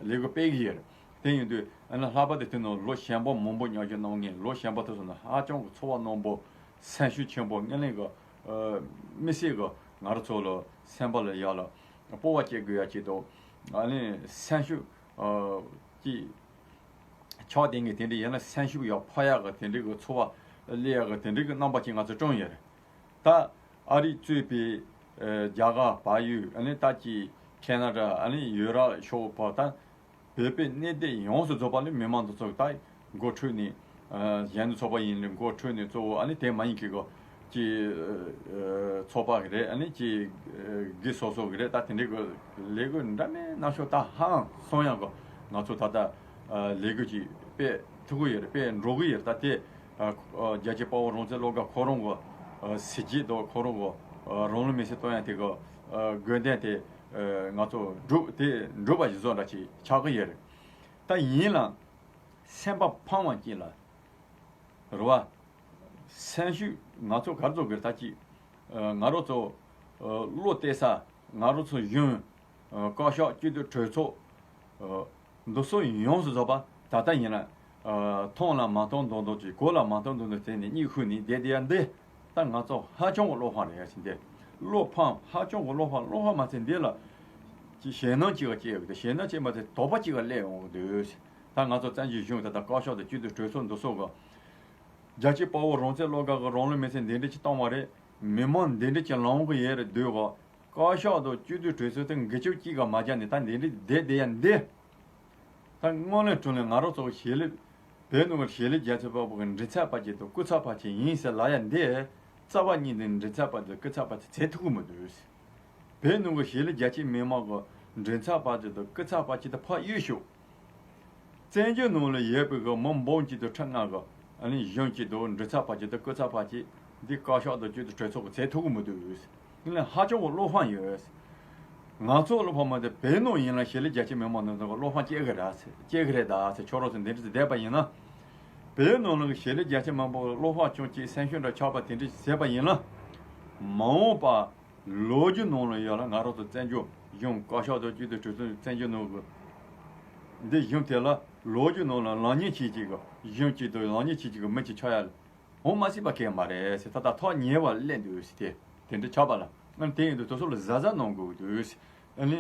ལས་འགུལ་སྤེལ་གྱི་ཡོད་རེད། དེ་ཡིན་དུས་ཨ་ནི་ལྷག་པར་དུ་དེ་ནང་ལོ་གཞོན་པ་མང་པོ་མཉམ་ཞུགས་གནང་མཁན། ལོ་གཞོན་པ་དེ་ཚོ་ནི་ཧ་ཅང་གི་ཚོར་བ་རྣོན་པོ། སེམས་ཤུགས་ཆེན་པོ། དངོས་གནས་གི་དམིགས་བསལ་གི་ང་རང་ཚོ་ལ་སེམས་པ་ལ་ཡ་ལ་སྤོབས་པ་སྐྱེ་དགོས་ཡ་ཅིག་དང་། ཨ་ནི་སེམས་ཤུགས་ཀྱི་ཆགས་བསྡད་མཁན་དེ་འདྲ་ཡིན་ན། སེམས་ཤུགས་ཡར་འཕར་ཡག་གི་དེ་འདྲའི་གི་ཚོར་བ་སླེབས་ཡག་གི་དེ་འདྲའི་གི་རྣམ་པ་ཅིག་ང་ཚོ་བསྐྲུན་ཡོད་རེད། ད་ཨ་རི་གཙོས་པའི་ཨ་རྒྱ་གར་བལ་ཡུལ། ཨ་ནི་ད་ཅི་ཁེ་ན་ཌ། ཨ་ནི་ཡུ་རོབ་ཕྱོགས་བར། ད་བོད་པའི་གནས་སྡོད་ཡོངས་སུ་རྫོགས་པ་ལ་མི་མང་དེ་ཚོ་ད་འགོ་ཁྲིད་ནས། ཨ་གཞོན་ནུ་ཚོགས་པ་ཡིན་ལ་འགོ་ཁྲིད་ནས་གཙོ་བོ། ཨ་ནི་དེ་མ་ཡིན་མཁན་གི་ཅིག་ཨ་ཚོགས་པ་གི་རེད། ཨ་ནི་ཅིག་ཨ་སྒེར་སོ་སོ་གི་རེད། ད་དེ་འདྲའི་གི་ལས་འགུལ་འདྲ་མིན་སྣ་ཚོགས། ད་ཧང་སང་ཡག་གི་ང་ཚོ་ད་ལྟ་ཨ་ལས་འགུལ་ཅིག་སྤེལ་ཐུབ་ཀྱི་ཡོད་རེད། སྤེལ་འགྲོ་གི་ཡོད་རེད། ད་དེ་ཨ་ཨ་རྒྱལ་གཅེས་དཔའ་བོ་རང་བཙན་བློ་དགའ་ཁོ་རང་གི་ཨ་གཟི་བརྗིད་དང་། ཁོ་རང་གི་ཨ་རང་ལུས་མེར་སྲེག་གཏོང་ཡ་དེ་གི་ཨ་དགོས་འདུན་དེ་ཨ་ང་ཚོ་འགྲུབ། དེ་འགྲུབ་པ་ཞིག་བཟོ་འདྲ་ཅིག་ཆགས་ཀྱི་ཡོད་རེད། ད་ཡིན་ལ་སེམས་པ་ཕམ་པ་ཅིག་ལ། རེད་བ། སེམས་ཤུགས་ང་ཚོ་ག་རེ་བཟོ་དགོས་རེད། ད་ཅིག་ཨ་ང་རང་ཚོ་ཨ་བློ་གཏད་ས། ང་རང་ཚོ་གཞུང་། ཨ་བཀའ་ཤག་སྤྱི་འཐུས་གྲོས་ཚོགས། ཨ་འདི་ཚོ་ཡོངས་སུ་རྫོགས་པ་ད་ལྟ་ཡིན་ན་ཨ་མཐོང་ལ་མ་མཐོང་མདོག་མདོག་ཅིག་གོ་ལ་མ་མཐོང་མདོག་མདོག་བྱས་ནས་གཉིད་ཁུག་ནས་བསྡད་བསྡད་ཡ་འདི། ད་ང་ཚོ་ཧ་ཅང་གི་བློ་ཕམ་རེད་ཡ། ཅིག་འདི་བློ་ཕམ། ཧ་ཅང་གི་བློ་ཕམ། བློ་ཕམ་མ་ཚད་འདི་ལ་ཅིག་ཞེད་སྣང་ཅིག་ག་སྐྱེ་ཡོང་གི་འདུག་ཞེད་སྣང་སྐྱེས་མ་ཚད་དོགས་པ་ཅིག་ག་སླེབས་ཡོང་གི་འདུག་ད་ང་ཚོ་བཙན་བྱོལ་གཞུང་ད་ལྟ་བཀའ་ཤག་དང་སྤྱི་འཐུས་གྲོས་ཚོགས་འདི་ཚོ་གི་རྒྱལ་གཅེས་དཔའ་བོ་རང་བཙན་བློ་དགའ་གི་རང་ལུས་མེར་སྲེག་འདི་འདྲ་ཅིག་བཏང་བ་རེད། མི་མང་འདི་འདྲ་ཅིག་ལངས་གི་ཡོད་རེད་འདུག་ག་བཀའ་ཤག་དང་སྤྱི་འཐུས་གྲོས་ཚོགས་དེ་འགུལ་སྐྱོད་ཅིག་ག་མ་བརྒྱབ་ནས་ད་འདི་འདྲ་བསྡད་བསྡད་ཡ་འདི། ད་དངོས་གནས་དྲང་གནས་ང་རང་ཚོ་གི་གཞིས་ལུས། བོད་ནང་གི་གཞིས་ལུས་རྒྱ་ཆེ་དཔའ་བོ་གི་མགྲིན་ཚབ་པ་ཅིག་དང་སྐུ་ཚབ་པ་ཅིག་ཡིན་ཟེར་ལབ་ཡ་འདི། རྩ་བ་ཉིད་ནས་མགྲིན་ཚབ་པ་དང་སྐུ་ཚབ་པ་ཅིག་བྱེད་ཐུབ་ཀྱི་མི་འདུག་བོད་ནང་གི་གཞིས་ལུས་རྒྱ་ཆེ་མི་མང་གི་མགྲིན་ཚབ་པ་ཅིག་དང་སྐུ་ཚབ་པ་ཅིག་དང་ཕར་གཡུག་ཤོག་བཙན་བྱོལ་ནང་ལ་ཡོད་པའི་གི་མི་འབུམ་གཅིག་དང་ཁྲི་ལྔ་གི་ཨ་ནི་གཞུང་གཅིག་དང་མགྲིན་ཚབ་པ་ཅིག་དང་སྐུ་ཚབ་པ་ཅིག་འདི་བཀའ་ཤག་དང་སྤྱི་འཐུས་གྲོས་ཚོགས་ཀྱིས་བྱེད་ཐུབ་ཀྱི་མི་འདུག་ངས་ཧ་ཅང་གི་བློ་ཕམ་ཡོད། ང་ཚོ་བློ་ཕམ་མ་གཏོགས་བོད་ནང་ཡིན་ན་གཞིས་ལུས་རྒྱ་ཆེ་མི་མང་རྣམས་ཚོ་བློ་ཕམ་སྐྱེ་གི་རེད་ཟེར། སྐྱེ་གི་རེད་ད་ཟེར། ཁྱོད་རང་ཚོ་འདི་འདྲ་བསྡད་པ་ཡིན་ན། བོད་ནང་ལ་གཞིས་ལུས་རྒྱ་ཆེ་མི་མང་བློ་ཕམ་ཅུང་སྐྱེས་སེམས་ཤུགས་འདྲ་ཆག་པ་དེ་འདྲ་བྱས་པ་ཡིན་ན། མ་འོངས་པ་ལོ་རྒྱུས་ནང་ལ་ཡོད་ལ་ང་རང་ཚོ་བཙན་བྱོལ་གཞུང་བཀའ་ཤག་དང་སྤྱི་འཐུས་གྲོས་ཚོགས་བཙན་བྱོལ་ནང་གི་འདི་གཞུང་དེ་ལ་ལོ་རྒྱུས་ནང་ལ་ལག་གཉིས་ཆེ་གཅིག་གི་གཞུང་གཅིག་དང་ལག་གཉིས་ཆེ་གཅིག་གི་མི་གཅིག་ཆགས་ཡ་འོང་མ་སྲིད་པ་གང་ཡང་མ་རེད་ཟེར། ད་ལྟ་ཐག་ཉེ་བར་སླེབས་འདུག་ཟེར། དེ་དེ་འདྲ་ཆགས་པ་ལ་ཨ་ནི་དེ་ཡིན་དུས་དེ་ཚོ་ལ་གཟབ་གཟབ་གནང་དགོས་འདུག་ཟེར། ཨ་ནི་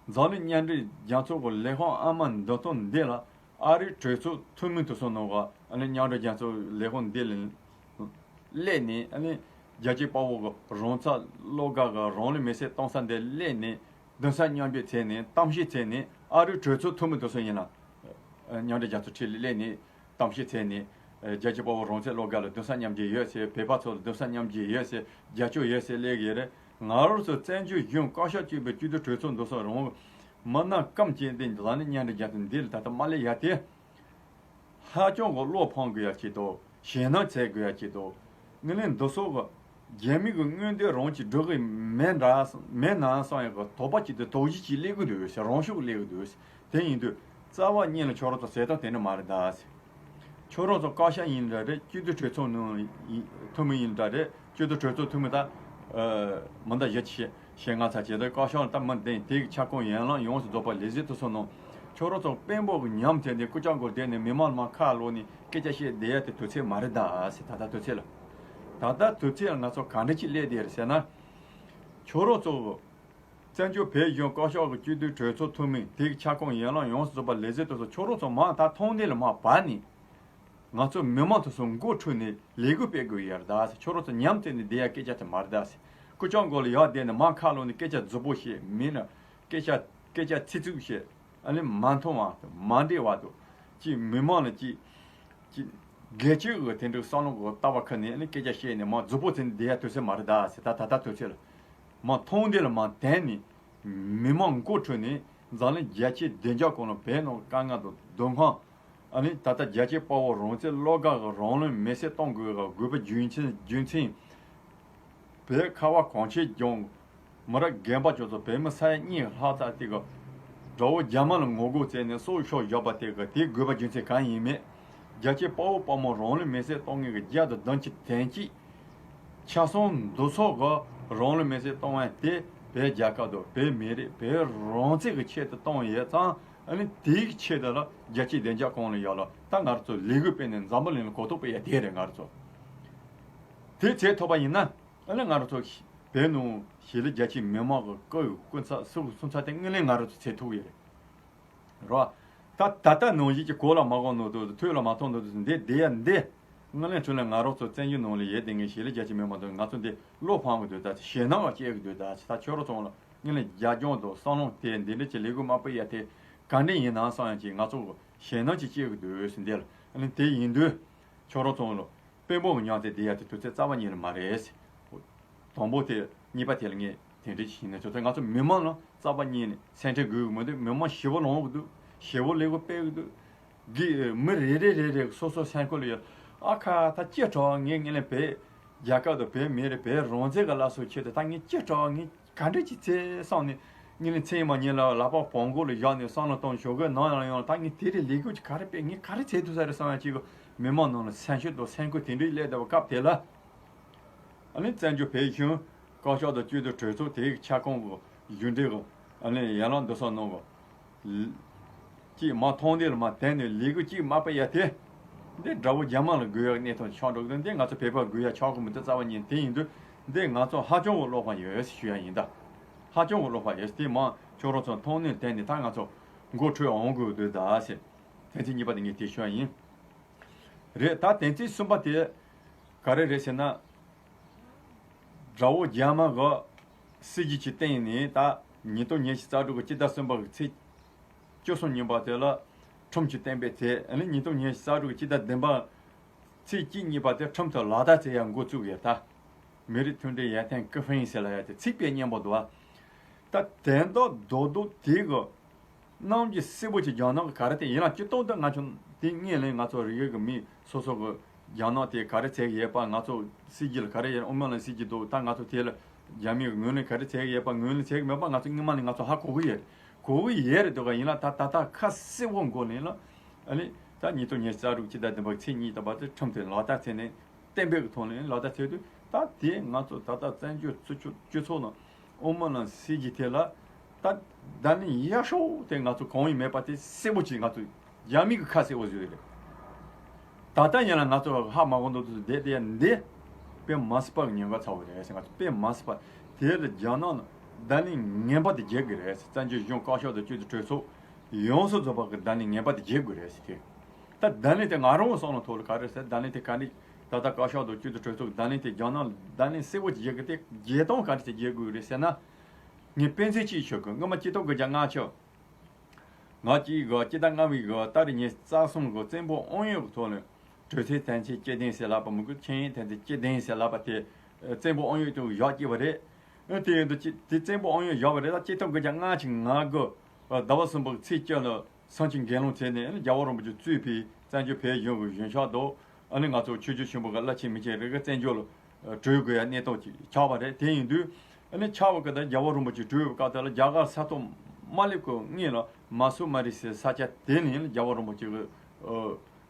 འཛམ་གླིང་མཉམ་འབྲེལ་རྒྱལ་ཚོགས་ཀྱི་ལས་ཁུངས་ཨ་མ་འདི་ཐོག་འདི་ལ་ཨ་རིའི་གྲོས་ཚོགས་འཐུས་མི་དེ་ཚོ་ནང་གི་ཨ་ནི་མཉམ་འབྲེལ་རྒྱལ་ཚོགས་ལས་ཁུངས་འདི་ལ་སླེབས་ནས། ཨ་ནི་རྒྱལ་གཅེས་དཔའ་བོ་གི་རང་ཚབ་བློ་དགའ་གི་རང་ལུས་མེར་སྲེག་བཏང་ས་འདི་སླེབས་ནས་གདུང་སེམས་མཉམ་སྐྱེད་བྱས་ནས་གཏམ་བཤད་བྱས་ནས། ཨ་རིའི་གྲོས་ཚོགས་འཐུས་མི་དེ་ཚོ་ཡིན་ན་མཉམ་འབྲེལ་རྒྱལ་ཚོགས་འཁྲིས་ལ་སླེབས་ནས་གཏམ་བཤད་བྱས་ནས། རྒྱལ་གཅེས་དཔའ་བོ་རང་བཙན་བློ་དགའ་ལ་གདུང་སེམས་མཉམ་སྐྱེད་ཡོད་ཟེར། བོད་པ་ཚོ་ལ་གདུང་སེམས་མཉམ་སྐྱེད་ཡོད་ཟེར། རྒྱབ་སྐྱོར་ཡོད་ཟེར་སླེབས་ཀྱི་ཡོད་རེད། ང་རང་ཚོ་བཙན་བྱོལ་གཞུང་བཀའ་ཤག་གཅིག་པའི་སྤྱི་འཐུས་གྲོས་ཚོགས་འདུ་ཚོགས་རང་མ་ན་སྐམ་བྱས་ཏེ་ལ་ནི་མཉམ་འབྲེལ་རྒྱལ་ཚོགས་འདི་ལ་ད་ལྟ་མ་སླེབས་ཡ་དེ། ཧ་ཅང་གི་བློ་ཕམ་དགོས་ཡ་ཅིག་དང་ཞེད་སྣང་བྱེད་དགོས་ཡ་ཅིག་དང་། ངས་ལན་འདི་སོགས་ཀྱི་ རྒྱ་མི་གི་མངོན་འདོད་རང་གིས་སྒྲུབ་གི་མེད་འདྲ་མེད་ན་བསམ་ཡག་གི་དོགས་པ་གཅིག་དང་དོགས་གཞི་གཅིག་སླེབས་གི་འདུག་ཟེར། རང་ཤུགས་སླེབས་གི་འདུག་ཟེར། དེ་ཡིན་དུས་རྩ་བ་ཉིད་ལ་ཁྱོད་རང་ཚོ་ཟེར་སྟངས་དེ་འདྲ་མ་རེད་ད་ཟེར། ཁྱོད་རང་ཚོ་བཀའ་ཤག་ཡིན་འདྲ་རེད། སྤྱི་འཐུས་གྲོས་ཚོགས་ནང་ཡིན་འཐུས་མི་ཡིན་འདྲ་རེད། སྤྱི་འཐུས་གྲོས་ཚོགས་འཐུས་མི་ད་མི་འདྲ་བཞི་བཅུ་ཞེ་ལྔ་ཚར་བྱས་ད་བཀའ་ཤག་ད་མི་འདི་དེ་གི་ཁྱབ་ཁོངས་ཡན་ལག་ཡོངས་སུ་རྫོགས་པ་ལས་བྱེད་དུ་སོང་ནོ། ཁྱོད་རང་ཚོ་དཔོན་པོ་གི་ཉམས་བྱས་ནས་སྐུ་ལྕམ་སྒོ་བསྡད་ནས་མི་མང་མ་ཁ་ལོག་ནས་སྐད་ཆ་བཤད་བསྡད་ཡ་དེ་དུས་ཚོད་མ་རེད་ད་ཟེར། ད་ལྟ་དུས་ཚོད་ལ། ད་ལྟ་དུས་ཚོད་ལ་ང་ཚོ་ག་འདྲ་ཅིག་སླེབས་བསྡད་རེད་ཟེར་ན། ཁྱོད་རང་ཚོ་བཙན་བྱོལ་བོད་གཞུང་བཀའ་ཤག་གི་སྤྱི་འཐུས་གྲོས་ཚོགས་འཐུས་མི་དེ་གི་ཁྱབ་ཁོངས་ཡན་ལག་ཡོངས་སུ་རྫོགས་པ་ལས་བྱེད་དུ་སོང་། ཁྱོད་རང་ཚོ་མང་ད་མཐོང་སྣེ་ལ་མ་བབས་ནས། ང་ཚོ་མི་མང་དུ་སོང་མགོ་འཁྲུད་ནས་ལས་འགུལ་སྤེལ་དགོས་ཡ་རེད་ད་ཟེར། ཁྱོད་རང་ཚོ་ཉམས་བཙལ་ནས་བསྡད་ཡ་སྐད་ཆ་དེ་མ་རེད་ད་ཟེར། སྐུ་ལྕམ་སྒོ་ལ་ཡར་བསྡད་ནས་མར་ཁ་ལོག་ནས་སྐད་ཆ་རྫུ་པོ་བཤད་མིན་ན། སྐད་ཆ་སྐད་ཆ་ཚིག་རྩུབ་བཤད། ཨ་ནི་མ་མཐོང་བ་དང་མ་འདྲེས་པ་དང་། ཅིག་མི་མང་ལ་ཅིག་ཅིག་སྒེར་གཅོད་གི་དེ་འདྲའི་བསམ་བློ་གི་ལྟ་བ་ཁུར་ནས་ཨ་ནི་སྐད་ཆ་བཤད་ནས་མར་རྫུ་པོ་བྱས་ནས་བསྡད་ཡ་དུས་ཚོད་མ་རེད་ད་ཟེར། ད་ད་ལྟ་དུས་ཚོད་ལ་མར་མཐོང་སྣེ་ལ་མར་བསྡད་ནས་མི་མང་མགོ་འཁྲུད་ནས་འཛམ་གླིང་རྒྱལ་སྤྱིའི་བདེ་འཇགས་སྐོར་ལ་བོད་ནང་དཀའ་ངལ་དང་སྡུག་བསྔལ། ཨ་ནི་ད་ལྟ་རྒྱལ་གཅེས་དཔའ་བོ་རང་བཙན་བློ་དགའ་གི་རང་ལུས་མེར་སྲེག་གཏོང་དགོས་གི་དགོས་པའི་རྒྱུ་མཚན་རྒྱུ་མཚན། བོད་ཁ་བ་གངས་ཅན་ལྗོངས་མི་རབས་རྒན་པ་ཚོ་ཚོ་བོད་མི་ས་ཡ་གཉིས་ལྷག་ཙམ་དེ་གི་དགྲ་བོ་རྒྱ་དམར་ལ་ངོ་རྒོལ་བྱས་ནས་སྲོག་ཤོར་བཞག་པ་དེ་གི་དེ་དགོས་པ་རྒྱུ་མཚན་གང་ཡིན་མེད། རྒྱལ་གཅེས་དཔའ་བོ་དཔའ་མོ་རང་ལུས་མེར་སྲེག་གཏོང་མཁན་གི་བརྒྱ་དང་བདུན་ཅུ་དོན་གཅིག་ཆ་ཚང་འདུ་ཚོགས་གི་རང་ལུས་མེར་སྲེག་གཏོང་བ་དེ་བོད་རྒྱལ་ཁབ་དང་བོད་མི་རིགས་བོད་རང་བཙན་གི་ཆེད་དུ་གཏོང་ཡོད་ཙང་། ཨ་ནི་དེའི་ཆེད་དུ་ལ་རྒྱལ་སྤྱིའི་བདེ་འཇགས་ཁོངས་ལ་ཡོད་ལ། ད་ང་རང་ཚོ་ལས་འགུལ་སྤེལ་ནས་འཛམ་བུ་གླིང་ལ་གོ་རྟོགས་སྤེལ་ཡ་དེ་རེད། ང་རང་ཚོ་དེ་བྱེད་ཐུབ་པ་ཡིན་ན། ཨ་ནི་ང་རང་ཚོ་བོད་ནང་ཞི་ལི་རྒྱལ་སྤྱིའི་མི་མང་གི་སྐུ་ཡི་སྐུ་ཚབ་སུ་གི་སུ་ཚབ་དེ་དངོས་གནས་ང་རང་ཚོ་བྱེད་ཐུབ་ཡོད་རེད། རོ། ད་ད་ལྟ་ནང་བཞིན་གྱི་གོ་ལ་མ་གོ་ནོ་དུ་ཐོས་ལ་མ་ཐོས་ནོ་དུ་འདི་བསྡད་ཡ་འདི། དངོས་གནས་དྲང་གནས་ང་རང་ཚོ་བཙན་བྱོལ་ནང་ལ་ཡོད་དེ་ངས་ཞི་ལི་རྒྱལ་སྤྱིའི་མི་མང་དུ་ང་ཚོ་འདི་བློ་ཕམ་གི་འདུག་ད་ཞེད་སྣང་བ་སྐྱེ་གི་འདུག་ད་ད་ཁྱོད་རང་ཚོ་ལ་དངོས་གནས་རྒྱབ་ལྗོངས་དང་བསམ་བློ་དེ་འདི་འདྲ་ཅིག་ལས་འགུལ་མ་སྤེལ་ཡ་དེ་ག་འདྲ་ཡིན་ནམ་བསམ་ཡ་ཅིག་ང་ཚོ་ཞེད་སྣང་ཅིག་སྐྱེ་གི་འདུག་ཟེར་འདི་ལ། དེ་ཡིན་དུས་ཁྱོད་རང་ཚོ་ལ། དཔོན་པོ་གི་མྱིང་དེ་བསྡད་ཡ་དེ་དུས་ཚོད་རྩ་བ་ཉིད་ལ་མ་རེད། དང་པོ་དེ། གཉིས་པ་དེ་ལ་ངས་དེ་འདྲ་ཞིག་ནས་ཚོ་ཚོ་ང་ཚོ་མི་མང་ལ་རྩ་བ་ཉིད་ནས་སེམས་ཁྲལ་དགོས་ཀྱི་མི་འདུག་མི་མང་ཞེ་པོ་ལངས་ཀྱི་འདུག་ཞེ་པོ་ལས་འགུལ་སྤེལ་གྱི་འདུག་གི་མི་རེ་རེ་རེ་རེ་སོ་སོ་སེམས་ཁུར་ལ་ཡོད། ཨ་ཁ་ད་ཅི་དྲག་ངས་ངས་ལས་བོད་རྒྱལ་ཁབ་དང་བོད་མི་རེ་བོད་རང་བཙན་གྱི་བླ་སྲོག་ཆེད་དུ་ད་ངས་ཅི་དྲག་ངས། ག་འདྲ་ཅིག་བྱས་བསམ་ནས། ཉིན་ལ་མཚན་མ་ཉིན་ལ་ལག་པ་བོང་གུ་ལ་བཞག་ནས་བསམ་བློ་གཏོང་ཞོག་གི་ནང་ཡང་ཡང་ད་ངས་དེ་རིང་ལས་འགུལ་གྱི་ག་རེ་སྤེལ་ངས་ག་རེ་བྱེད་ཐུབ་ས་རེད་བསམ་ཡང་ཅིག་གི་མི་མང་ནང་ལ་སེམས་ཤུགས་དང་སེམས་ཁུར་དེ་འདྲའི་སླེབས་བསྡད་པ་སྐབས་དེ་ལ། ཨ་ནི་བཙན་བྱོལ་བོད་གཞུང་བཀའ་ཤག་དང་སྤྱི་འཐུས་གྲོས་ཚོགས་དེའི་ཁྱབ་ཁོངས་ཀྱི་གཞུང་འབྲེལ་གྱི་ཨ་ནི་ཡན་ལག་འདུ་ཚོགས་ནང་གི་གཅིག་མ་མཐོང་དེ་ལ་མ་བསྟན་ནས་ལས་འགུལ་གཅིག་མ་སྤེལ་ཡ་དེ། འདི་དགྲ་བོ་རྒྱ་དམར་ལ་དགོས་ཡ་གནས་སྟངས་ཆགས་འགྲོ་གི་འདུག་འདི་ང་ཚོ་བོད་པ་དགོས་ཡ་ཆགས་གི་མི་འདུག་རྩ་བ་ཉིད་དེ་ཡིན་དུས། འདི་ང་ཚོ་ཧ་ཅང་གི་བློ་ཕམ་ཡོད་ཞུ་ཡ་ཡིན་ད། ཧ་ཅང་གི་བློ་ཕམ་ཡོད་དེ་མ་ཁྱོད་རང་ཚོ་མཐོང་སྣེ་བསྟན་ནས་ད་ང་ཚོ་མགོ་འཁྲུད་འོང་དགོས་འདུག་ད་ཟེར། དོན་ཚན་གཉིས་པ་དེ་ངས་དེ་ཞུ་ཡ་ཡིན། རེད། ད་དོན་ཚན་གསུམ་པ་དེ་ག་རེ་རེད་ཟེར་ན། དགྲ་བོ་རྒྱ་དམར་གི་སྲིད་ཇུས་ཀྱི་སྟེང་ནས་ད་ཉིས་སྟོང་ཉི་ཤུ་རྩ་དྲུག་གི་སྤྱི་ཟླ་གསུམ་པ་གི་ཚེས་བཅུ་གསུམ་ཉིན་པ་དེ་ལ་ཁྲིམས་ཀྱི་གཏན་འབེབས་བྱས། ཨ་ནི་ཉིས་སྟོང་ཉི་ཤུ་རྩ་དྲུག་གི་སྤྱི་ཟླ་བདུན་པ་ཚེས་གཅིག་གཉིས་པ་དེ་ཁྲིམས་དེ་ལག་བསྟར་བྱེད་ཡ་འགོ་བཙུགས་ཡོད་ད། མི་རིགས་མཐུན་སྒྲིལ་ཡར་ཐོན་ཀུན་ཕན་ཟེར་ལབ་ཡ་དེ་ཚིག་དཔེ་སྙན་པོ་འདུག་ཨ། ད་དོན་དག་རྡོག་རྡོག་དེ་གི་གནམ་གྱི་སྲས་པོ་ཅིག་རྒྱ་ནག་གི་ག་རེ་དེ་ཡིན་ལ་སྤྱི་ཐོག་ཏུ་ང་ཚོ་དེ་སྔོན་ལས་ང་ཚོ་རིགས་ཡོད་ཀྱི་མི་སོ་སོ་གི་རྒྱ་ནག་དེ་ག་རེ་བྱེད་ཀྱི་ཡོད་པ། ང་ཚོ་སྲིད་ཇུས་ལ་ག་རེ་ཡོད། དབུ་མ་ལ་སྲིད་ཇུས་འདུག་ད་ང་ཚོ་དེ་ལ་རྒྱ་མིའི་ངོས་ནས་ག་རེ་བྱེད་ཀྱི་ཡོད་པ། ངོས་ནས་བྱེད་ཀྱི་མེད་པ་ང་ཚོ་སྔོན་མ་ནས་ང་ཚོ་ཧ་གོ་གི་ཡོད། གོ་གི་ཡོད་རེད་འདུག་ག་ཡིན་ལ་ད་ད་ལྟ་ཁ་གསལ་པོ་མགོ་ནས་ལ་ཨ་ནི་ད་ཉིས་སྟོང་ཉི་ཤུ་རྩ་དྲུག་སྤྱི་ཟླ་བདུན་པ་ཚེས་གཉིས་ད་བར་དུ་ཁྲིམས་དེ་ལག་བསྟར་བྱས་ནས་གཏན་འབེབས་ཀྱི་ཐོག་ནས་ལག་བསྟར་བྱས་དུས། ད་དེ་ང་ཚོ་ད་ལྟ་བཙན་བྱོལ་སྤྱི་ཚོགས་ནང་དབུ་མ་ལ་སྲིད་ཇུས་དེ་ལ་ད་བརྡ་ལན་ཡག་ཤོས་དེ་ང་ཚོ་གང་ཡང་མེད་པ་དེ་གསལ་པོ་ཅིག་ང་ཚོ་རྒྱ་མི་གི་ཁ་གསལ་པོ་བཟོས་རེད། ད་ལྟ་ཡིན་ལ་ང་ཚོ་ཧ་མ་གོ་འདུག་དུས་བསྡད་དེ་འདི་དཔེ་མ་སྲིད་པ་གི་ཉེན་ཁ་ཚ་བོ་རེད་ཟེར། ང་ཚོ་དཔེ་མ་སྲིད་པ་དེ་ལ་རྒྱ་ནག་ལ་བརྡ་ལན་ངན་པ་དེ་རྒྱག་གི་རེད་ཟེར། བཙན་བྱོལ་གཞུང་བཀའ་ཤག་དང་སྤྱི་འཐུས་གྲོས་ཚོགས་ཡོངས་སུ་རྫོགས་པ་གི་བརྡ་ལན་ངན་པ་དེ་རྒྱག་དགོས་རེད་ཟེར་དེ། ད་བརྡ་ལན་དེ་ང་རང་བསམ་བློ་ཐོག་ལ་ག་རེ་ཟེར། བརྡ་ལན་དེ་ག་ནི་ད་ལྟ་བཀའ་ཤག་དང་སྤྱི་འཐུས་གྲོས་ཚོགས་བརྡ་ལན་དེ་རྒྱ་ནག་བརྡ་ལན་གསལ་པོ་ཅིག་རྒྱག་གི་དེ་རྒྱལ་སྟོང་ག་འདྲ་ཅིག་རྒྱག་དགོས་རེད་ཟེར་ན། ངས་དཔེ་མཚོན་གཅིག་ཞུ་གི། སྔོན་མ་སྤྱི་ལོ་དགུ་བརྒྱ་ལྔ་བཅུ་ང་གཅིག་གི་སྤྱི་ཟླ་ལྔ་པའི་གི་ཏ་རིག་ཉི་ཤུ་རྩ་གསུམ་གི་བཙན་པོ་ཨང་ཡོད་གི་ཐོག་ནས་གྲོས་ཚོགས་དོན་ཚན་བཅུ་བདུན་ཟེར་ལབ་པ་མི་དགོས། ཆིངས་ཡིག་དོན་ཚན་བཅུ་བདུན་ཟེར་ལབ་པ་དེ་བཙན་པོ་ཨང་ཡོད་དུ་བཞག་སྐྱེས་པ་རེད། དེ་ཡིན་དུས་དེ་བཙན་པོ་ཨང་ཡོད་བཞག་པ་རེད། ད་སྤྱི་ལོ་དགུ་བརྒྱ་ལྔ་བཅུ་ང་དགུ་ཟླ་བ་གསུམ་པའི་ཚེས་བཅུ་ལ་གསང་ཆེན་དགེ་སློང་བྱས་ནས་རྒྱལ་བ་རིན་པོ་ཆེ་གཙོས་པའི་བཙན་བྱོལ་བོད་གཞུང་གི་གཞུང་ཞབས་དང་། ཨ་ནི་ང་ཚོ་ཆོས་བརྒྱུད་ཆེན་པོ་གི་བླ་ཆེན་མི་ཆེན་རེ་འགའ་བཙན་བྱོལ་ལ་ གྲོལ་དགོས་ཡ་གནས་སྟངས་ཅིག་ཆགས་པ་རེད། དེ་ཡིན་དུས་ཨ་ནི་ཆགས་པ་གི་ད་རྒྱལ་བ་རིན་པོ་ཆེ་གྲོལ་བའི་སྐབས་དེ་ལ་རྒྱ་གར་ས་ཐོག་མ་སླེབས་གི་སྔོན་ལ་མ་སུ་མ་རི་ཟེར་ས་ཆ་དེ་ནས་རྒྱལ་བ་རིན་པོ་ཆེ་གི་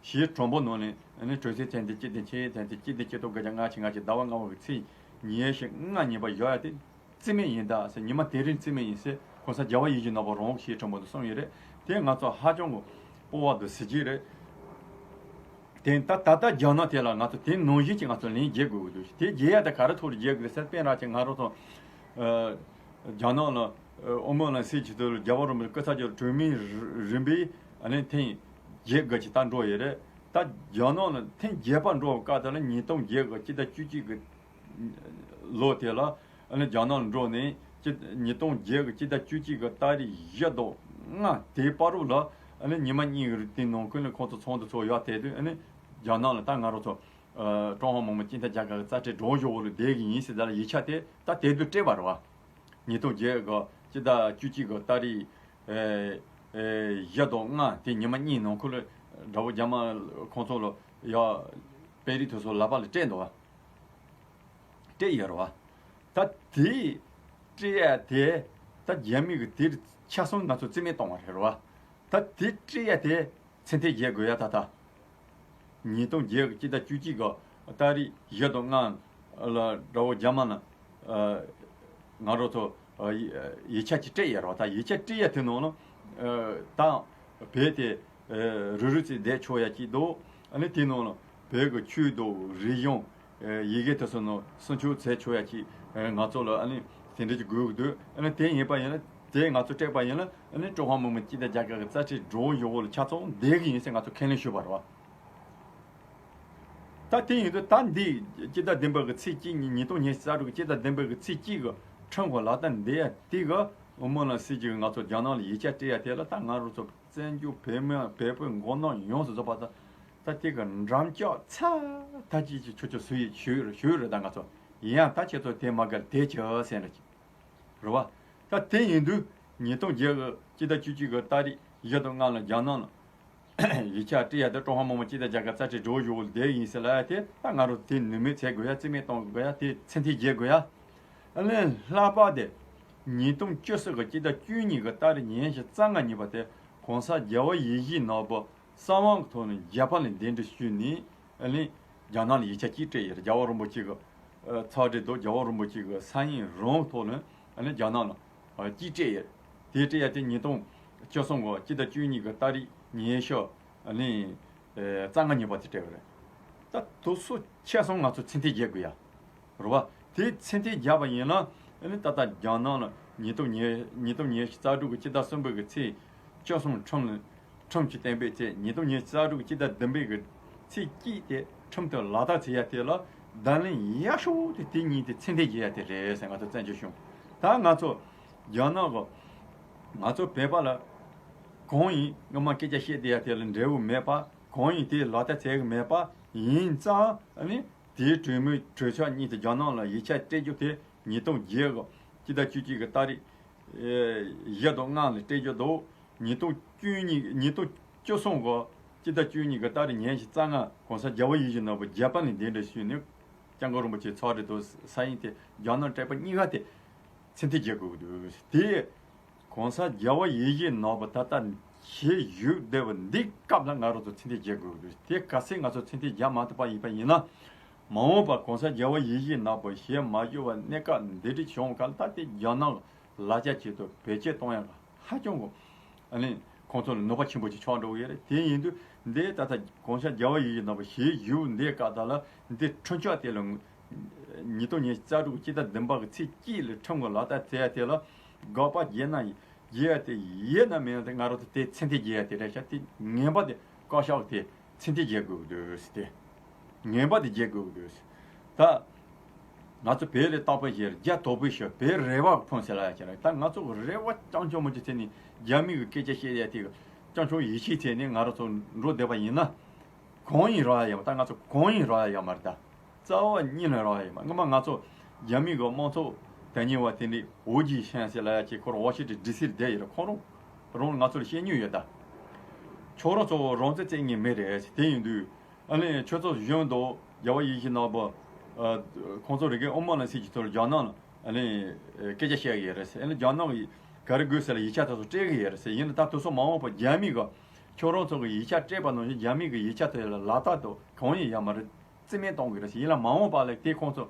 ཞེས་དྲོན་པོ་ནང་ནས་ཨ་ནི་གྲོལ་སའི་ཚན་ཏེ་གཅིག་ཏུ་ཆེ་ཚན་ཏེ་གཅིག་ཏུ་གཅིག་ཏུ་དགུ་བརྒྱ་ལྔ་བཅུ་ང་གཅིག་ཟླ་བ་ལྔ་པ་གི་ཚེས་ཉི་ཤུ་ལྔ་ཉིན་པ་བཞག་ཡ་དེ། རྩིས་མེད་ཡིན་ད་ཟེར། ཉི་མ་དེ་རིང་རྩིས་མེད་ཡིན་ཟེར། གོང་ས་རྒྱལ་བ་ཡིད་བཞིན་ནོར་བུ་རང་དབང་ཞེས་དྲན་པོ་འདུག་གསུངས་ཡོད་རེད། དེ་ང་ཚོ་ཧ་ཅང་གི་སྤོབས་པ་འདུག་ཟེར་གྱི་རེད། དེ་ད་ད་ལྟ་རྒྱ་ནག་དེ་ལ་ང་ཚོ་དེ་ནང་བཞིན་གྱི་ང་ཚོ་ལན་རྒྱག་དགོས་ཀྱི་འདུག་དེ་རྒྱག་ཡ་དེ་ག་རེ་ཐོག་ལ་རྒྱག་དགོས་ཟེར། དཔེར་ན་ཅིག་ང་རང་ཚོ་ཨ་རྒྱ་ནག་ལ་ཨ་དབུ་མའི་ལམ་སྲིད་ཀྱི་དོན་ལ་རྒྱལ་བ་རིན་པོ་ཆེ་སྐུ་ཚབ་ཀྱི་གྲོས་མོལ་རིམ་པས་ཨ་ནི་ཐེངས་བརྒྱད་དགུ་ཅིག་ད་འགྲོ་ཡོད་རེད། ད་རྒྱ་ནག་ལ་ཐེངས་བརྒྱད་པ་འགྲོ་བའི་སྐབས་དེ་ལ་ཉིས་སྟོང་བརྒྱད་དགུ་སྤྱི་ཟླ་བཅུ་གཅིག་གི་ལོ་དེ་ལ་ཨ་ནི་རྒྱ་ནག་ལ་འགྲོ་ནས་སྤྱི་ཉིས་སྟོང་བརྒྱད་དགུ་སྤྱི་ཟླ་བཅུ་གཅིག་གི་ཏ་རིག་བཞི་དང་ལྔ་དེའི་བར་དུ་ལ་ཨ་ནི་ཉི་མ་གཉིས་ཀྱི་རིང་དེའི་ནང་ཁུལ་ལ་ཁོང་ཚོ་ཚོགས་འདུ་ཚོགས་ཡག་དེ་དུས་ཨ་ནི་རྒྱ་ནག་ལ་ད་ང་རང་ཚོ་ཨ་ཀྲུང་ཧྭ་མི་དམངས་སྤྱི་མཐུན་རྒྱལ་ཁབ་ཀྱི་རྩ་ཁྲིམས་སྒྲོག་སྦྱོར་འོག་ལ་བསྡད་ཀྱི་ཡིན་ཟེར་ད་ལ་ཡིག་ཆ་དེ་ད་དེ་དུས་སྤྲད་པ་རེད་བ། ཉིས་སྟོང་བརྒྱད་དགུ་སྤྱི་ཟླ་བཅུ་གཅིག་གི་ཏ་རིག་ཨེ་ཨེ་བཞི་དང་ལྔ་དེ་ཉི་མ་གཉིས་ནང་ཁུལ་ལ་དགྲ་བོ་རྒྱ་དམར་ཁོང་ཚོ་ལ་ཡ་དཔོན་རིགས་དེ་ཚོ་ལག་པ་ལ་སྤྲད་འདུག་བ། སྤྲད་ཡོད་རེད་བ། ད་དེ་སྤྲད་ཡ་དེ་ད་རྒྱ་མི་གི་དེར་ཆ་ཚང་ང་ཚོ་རྩིས་མེད་གཏོང་བ་རེད་བ། ད་དེ་སྤྲད་ཡ་དེ་ཚད་ལྡན་བརྒྱད་དགོས་ཡ་ད་ལྟ། ཉིས་སྟོང་བརྒྱད་ཀྱི་སྤྱི་ཟླ་བཅུ་གཅིག་གི་ཏ་རིག་བཞི་དང་ལྔ་ལ་དགྲ་བོ་རྒྱ་དམར་ལ་ང་རང་ཚོ་ཡིག་ཆ་ཅིག་སྤྲད་ཡོད་རེད་བ། ད་ཡིག་ཆ་སྤྲད་ཡ་དེ་ནང་ལ་ད་བོད་དེ་རུབ་རུབ་ཅིག་བསྡད་ཆོག་ཡ་ཅིག་འདུག་ཨ་ནི་དེ་ནང་ལ་བོད་ཀྱི་ཆོས་དང་རིག་གཞུང་ཡི་གེ་དེ་ཚོ་ནང་སྲུང་སྐྱོབ་བྱས་ཆོག་ཡ་ཅིག་ང་ཚོ་ལ་ཨ་ནི་དེ་འདྲ་ཅིག་དགོས་ཀྱི་འདུག་ཨ་ནི་དེ་ཡིན་པ་ཡིན་ན་དེ་ང་ཚོ་སྤྲད་པ་ཡིན་ན་ཨ་ནི་ཀྲུང་ཧྭ་མི་དམངས་སྤྱི་མཐུན་རྒྱལ་ཁབ་ཀྱི་རྩ་ཁྲིམས་སྒྲོག་སྦྱོར་འོག་ལ་ཆ་ཚང་བསྡད་ཀྱི་ཡིན་ཟེར་ང་ཚོ་ཁས་ལེན་ཞུས་པ་རེད་བ། ད་དེ་ཡིན་དུས་ད་འདི་སྤྱི་ཟླ་བདུན་པ་གི་ཚེས་གཅིག་ཉིན་ཉིས་སྟོང་ཉི་ཤུ་རྩ་དྲུག་གི་སྤྱི་ཟླ་བདུན་པ་གི་ཚེས་གཅིག་གི་ཁྲིམས་ཁང་ལག་བསྟར་འདི་ཡ་དེ་གི་དབུ་མའི་ལམ་སྲིད་ཀྱི་ང་ཚོ་རྒྱ་ནག་ལ་ཡིག་ཆ་སྤྲད་ཡ་དེ་ལ་ད་ང་རང་ཚོ་བཙན་བྱོལ་བོད་མི་བོད་པའི་མགོ་ནག་ཡོངས་སུ་རྫོགས་པ་ད་ད་དེ་གི་འགྲམ་ལྕག་ཚ་ད་ཅི་ཅི་ཆུ་ཆུ་སུ་ཡིས་ཞུས་རེད་ཞུས་རེད། ད་ང་ཚོ་ཡིན་ཡང་ད་ཁྱེད་ཚོ་དེ་མ་དགར་དེ་ཆི་ཟེར་རེད། རེད་བ། ད་དེ་ཡིན་དུས་ཉིས་སྟོང་བརྒྱད་ཀྱི་སྤྱི་ཟླ་བཅུ་གཅིག་གི་ཏ་རིག་བཞི་དང་ལྔ་ལ་རྒྱ་ནག་ལ་ཡིག་ཆ་སྤྲད་ཡ་དེ་ཀྲུང་ཧྭ་མི་དམངས་སྤྱི་མཐུན་རྒྱལ་ཁབ་རྩ་ཁྲིམས་སྒྲོག་སྦྱོར་འོག་བསྡད་ཡིན་ཟེར་ལབ་ཡ་དེ་ད་ང་རང་དེ་ནུས་མེད་བྱེད་དགོས་ཡ་རྩིས་མེད་གཏོང་དགོས་ཡ་དེ་ཚད་ལྡན་བྱེད་དགོས་ཡ། ཨ་ལས་ལྷག་པར་དེ་ཉིས་སྟོང་བཅུ་གསུམ་གི་སྤྱི་ཟླ་བཅུ་གཉིས་གི་ཏ་རིག་ཉི་ཤུ་རྩ་ལྔ་ཉིན་པ་དེ་གོང་ས་རྒྱལ་བ་ཡིད་བཞིན་ནོར་བུ་གསང་བའི་ཐོག་ནས་རྒྱ་པ་ལ་གདན་འདྲེན་ཞུས་ནས་ཨ་ནི་རྒྱ་ནག་ལ་ཡིག་ཆ་གཅིག་སྤྲད་ཡོད། རྒྱལ་བ་རིན་པོ་ཆེ་གི་ཚོགས་སྒྲིག་དང་རྒྱལ་བ་རིན་པོ་ཆེ་གི་ས་ཡིན་རང་ཐོག་ནས་ཨ་ནི་རྒྱ་ནག་ལ་གཅིག་སྤྲད་ཡོད། དེ་སྤྲད་ཡ་དེ་ཉིས་སྟོང་བཅུ་གསུམ་གི་སྤྱི་ཟླ་བཅུ་གཉིས་གི་ཏ་རིག་ཉི་ཤུ་ཨ་ནི་རྩ་ལྔ་ཉིན་པ་དེ་སྤྲད་པ་རེད། ད་དུས་ཚོད་ཆ་ཚང་ང་ཚོ་ཚད་ལྡན་བྱེད་དགོས་ཡ། རེད་བ། དེ་ཚད་ལྡན་བརྒྱབ་པ་ཡིན་ན་ཨ་ནི་ད་ལྟ་རྒྱ་ནག་ལ་ཉིས་སྟོང་ཉི་ཉིས་སྟོང་ཉི་ཤུ་རྩ་དྲུག་གི་སྤྱི་ཟླ་གསུམ་པའི་གི་ཚེས་བཅུ་གསུམ་ཁྲིམས་ལ་ཁྲིམས་ཀྱི་གཏན་འབེབས་བྱས། ཉིས་སྟོང་ཉི་ཤུ་རྩ་དྲུག་གི་སྤྱི་ཟླ་བདུན་པའི་གི་ཚེས་གཅིག་དེ་ཁྲིམས་དེ་ལག་བསྟར་བྱེད་ཡ་དེ་ལ་བརྡ་ལན་ཡག་ཤོས་དེ་དེ་གཉིས་དེ་ཚད་ལྡན་བྱེད་ཡ་དེ་རེད་ཟེར་ང་ཚོ་བཙན་བྱོལ་གཞུང་ད་ང་ཚོ་རྒྱ་ནག་གི་ང་ཚོ་བོད་པ་ལ་གང་ཡིན་སྔོན་མ་སྐད་ཆ་བཤད་བསྡད་ཡ་དེ་ལ་འབྲས་བུ་མེད་པ་གང་ཡིན་དེ་ལག་བསྟར་བྱེད་གི་མེད་པ་ཡིན་ཙང་ཨ་ནི། དེའི་གྲོས་མོལ་གྲོས་ཆོད་གཉིས་དེ་རྒྱ་ནག་ལ་ཡིག་ཆ་སྤྲད་རྒྱུ་དེ་ཉིས་སྟོང་བརྒྱད་གི་སྤྱི་ཟླ་བཅུ་གཅིག་གི་ཏ་རིག་བཞི་དང་ལྔ་ལ་སྤྲད་རྒྱུ་འདུག་ཉིས་སྟོང་བཅུ་གཉིས་ཉིས་སྟོང་བཅུ་གསུམ་གི་སྤྱི་ཟླ་བཅུ་གཉིས་གི་ཏ་རིག་ཉི་ཤུ་རྩ་ལྔ་གོང་ས་རྒྱལ་བ་ཡིད་བཞིན་ནོར་བུ་རྒྱ་པ་ནས་གདན་འདྲེན་ཞུས་ནས་སྐྱབས་མགོན་རིན་པོ་ཆེ་ཚོགས་སྒྲིག་དང་ས་ཡིན་དེ་རྒྱ་ནག་སྤྲད་པ་གཉིས་ཀ་དེ་ཚད་ལྡན་བྱེད་དགོས་ཀྱི་འདུག་དེ་གོང་ས་རྒྱལ་བ་ཡིད་བཞིན་ནོར་བུ་ད་ལྟ་ཞལ་བཞུགས་བསྡད་པ་འདི་སྐབས་ལ་ང་རང་ཚོ་ཚད་ལྡན་བྱེད་དགོས་ཀྱི་འདུག་དེ་གལ་སྲིད་ང་ཚོ་ཚད་ལྡན་བྱེད་མ་ཐུབ་པ་ཡིན་པ་ཡིན་ན། མ་འོངས་པར་གོང་ས་རྒྱལ་བ་ཡིད་བཞིན་ནོར་བུ་ཞལ་མ་བཞུགས་པ་གནས་སྐབས་འདི་འདྲ་བྱུང་ག་ལ་ད་དེ་རྒྱ་ནག་ལ་ལ་ཆ་ཆེད་དུ་བེད་སྤྱོད་གཏོང་ཡག་ཧ་ཅང་གི་ཨ་ནི་ཁོང་ཚོ་ལ་གནོད་པ་ཆེན་པོ་ཞིག་ཆགས་འགྲོ་གི་ཡོད་རེད། དེ་ཡིན་དུས་འདི་ད་ལྟ་གོང་ས་རྒྱལ་བ་ཡིད་བཞིན་ནོར་བུ་ཞལ་བཞུགས་འདིའི་སྐབས་དག་ལ་འདི་ཁྲིམས་ཆོག་དེ་ལ་ཉིས་སྟོང་ཉི་ཤུ་རྩ་དྲུག་སྤྱི་ཟླ་བདུན་པ་གི་ཚེས་གཅིག་ལ་ཁྲིམས་ཀྱི་ལག་བསྟར་བྱས་ཡ་དེ་ལ་དགག་པ་བྱས་ན་བྱེད་ཡ་དེ་ཡོད་ན་མེད་ན་དེ་ང་རང་ཚོ་དེ་ཚད་ལྡན་བྱེད་ཡ་དེ་རེད་ཤག་དེ་ངན་པ་དེ་བཀག་ཤག་དེ་ཚད་ལྡན་བྱེད་དགོས་ཀྱི་འདུག་ཟེར་ཏེ། ངན་པ་དེ་བྱེད་དགོས་ཀྱི་འདུག་ཟེར། ད་ང་ཚོ་བོད་ལ་རྟག་པར་བཤད་རྒྱ་དོག་པོའི་ཞོལ་བོད་རེ་བ་ཕུང་ཟེར་ལབ་ཡ་ཁྱེད་རང་ད་ང་ཚོ་རེ་བ་རྐྱང་རྐྱང་མ་བྱེད་ཚེ་ནི་རྒྱ་མི་གི་སྐད་ཆ་བཤད་ཡ་དེ་རྐྱང་རྐྱང་ཡིད་ཆེས་ཚེ་ནི་ང་རང་ཚོ་འགྲོ་བསྡད་པ་ཡིན་ན། གང་ཡིན་རག་ཡ་ཡོད་མ་ད་ང་ཚོ་གང་ཡིན་རག་ཡ་ཡོད་མ་རེད་ད། རྩ་བ་ཉིད་ནས་རག་ཡ་ཡོད་མ་སྔོན་མ་ང་ཚོ་རྒྱ་མི་གི་དམངས་གཙོ་དོན་གཉེར་བ་དེ་འདྲའི་ཝུ་ཇི་ཤན་ཟེར་ལབ་ཡ་ཅིག་ཁོ་རང་ཝ་ཤིང་ཊོན་ཌི་སི་ལ་བསྡད་ཡོད་རེད། ཁོ་རང་རང་ང་ཚོ་ལ་བཤད་མྱོང་ཡོད་ད། ཁྱོད་རང་ཚོ་རང་བཙན་རྩོད་མཁན་མི་རེད་དེ་ཡིན་དུས་ཨ་ནི་ཁྱོད་ཚོ་གཞོན་དང་རྒྱལ་བ་ཡིད་བཞིན་ནོར་བུ་ ཨ། ཁོང་ཚོ་རེ་གའི་དབུ་མ་ལ་སྲིད་ཀྱི་ཐོག་ལ་རྒྱ་ནག་ལ་ཨ་ནི་སྐད་ཆ་བཤད་གི་ཡོད་རེད་ཟེར། ཨ་ནི་རྒྱ་ནག་གི་ག་རེ་དགོས་ཟེར་ལ་ཡིག་ཆ་དེ་ཚོ་སྤྲད་གི་ཡོད་རེད་ཟེར། ཡིན་ན་ད་དེ་ཚོ་མ་འོངས་པ་རྒྱ་མི་གི་ཁྱོད་རང་ཚོ་གི་ཡིག་ཆ་སྤྲད་པ་ནང་བཞིན་རྒྱ་མི་གི་ཡིག་ཆ་དེ་ལ་ལག་བསྟར་དང་གང་ཡང་ཡོད་མ་རེད། རྩིས་མེད་གཏོང་གི་རེད་ཟེར། ཡིན་ལ་མ་འོངས་པ་ལ་དེ་ཁོང་ཚོ་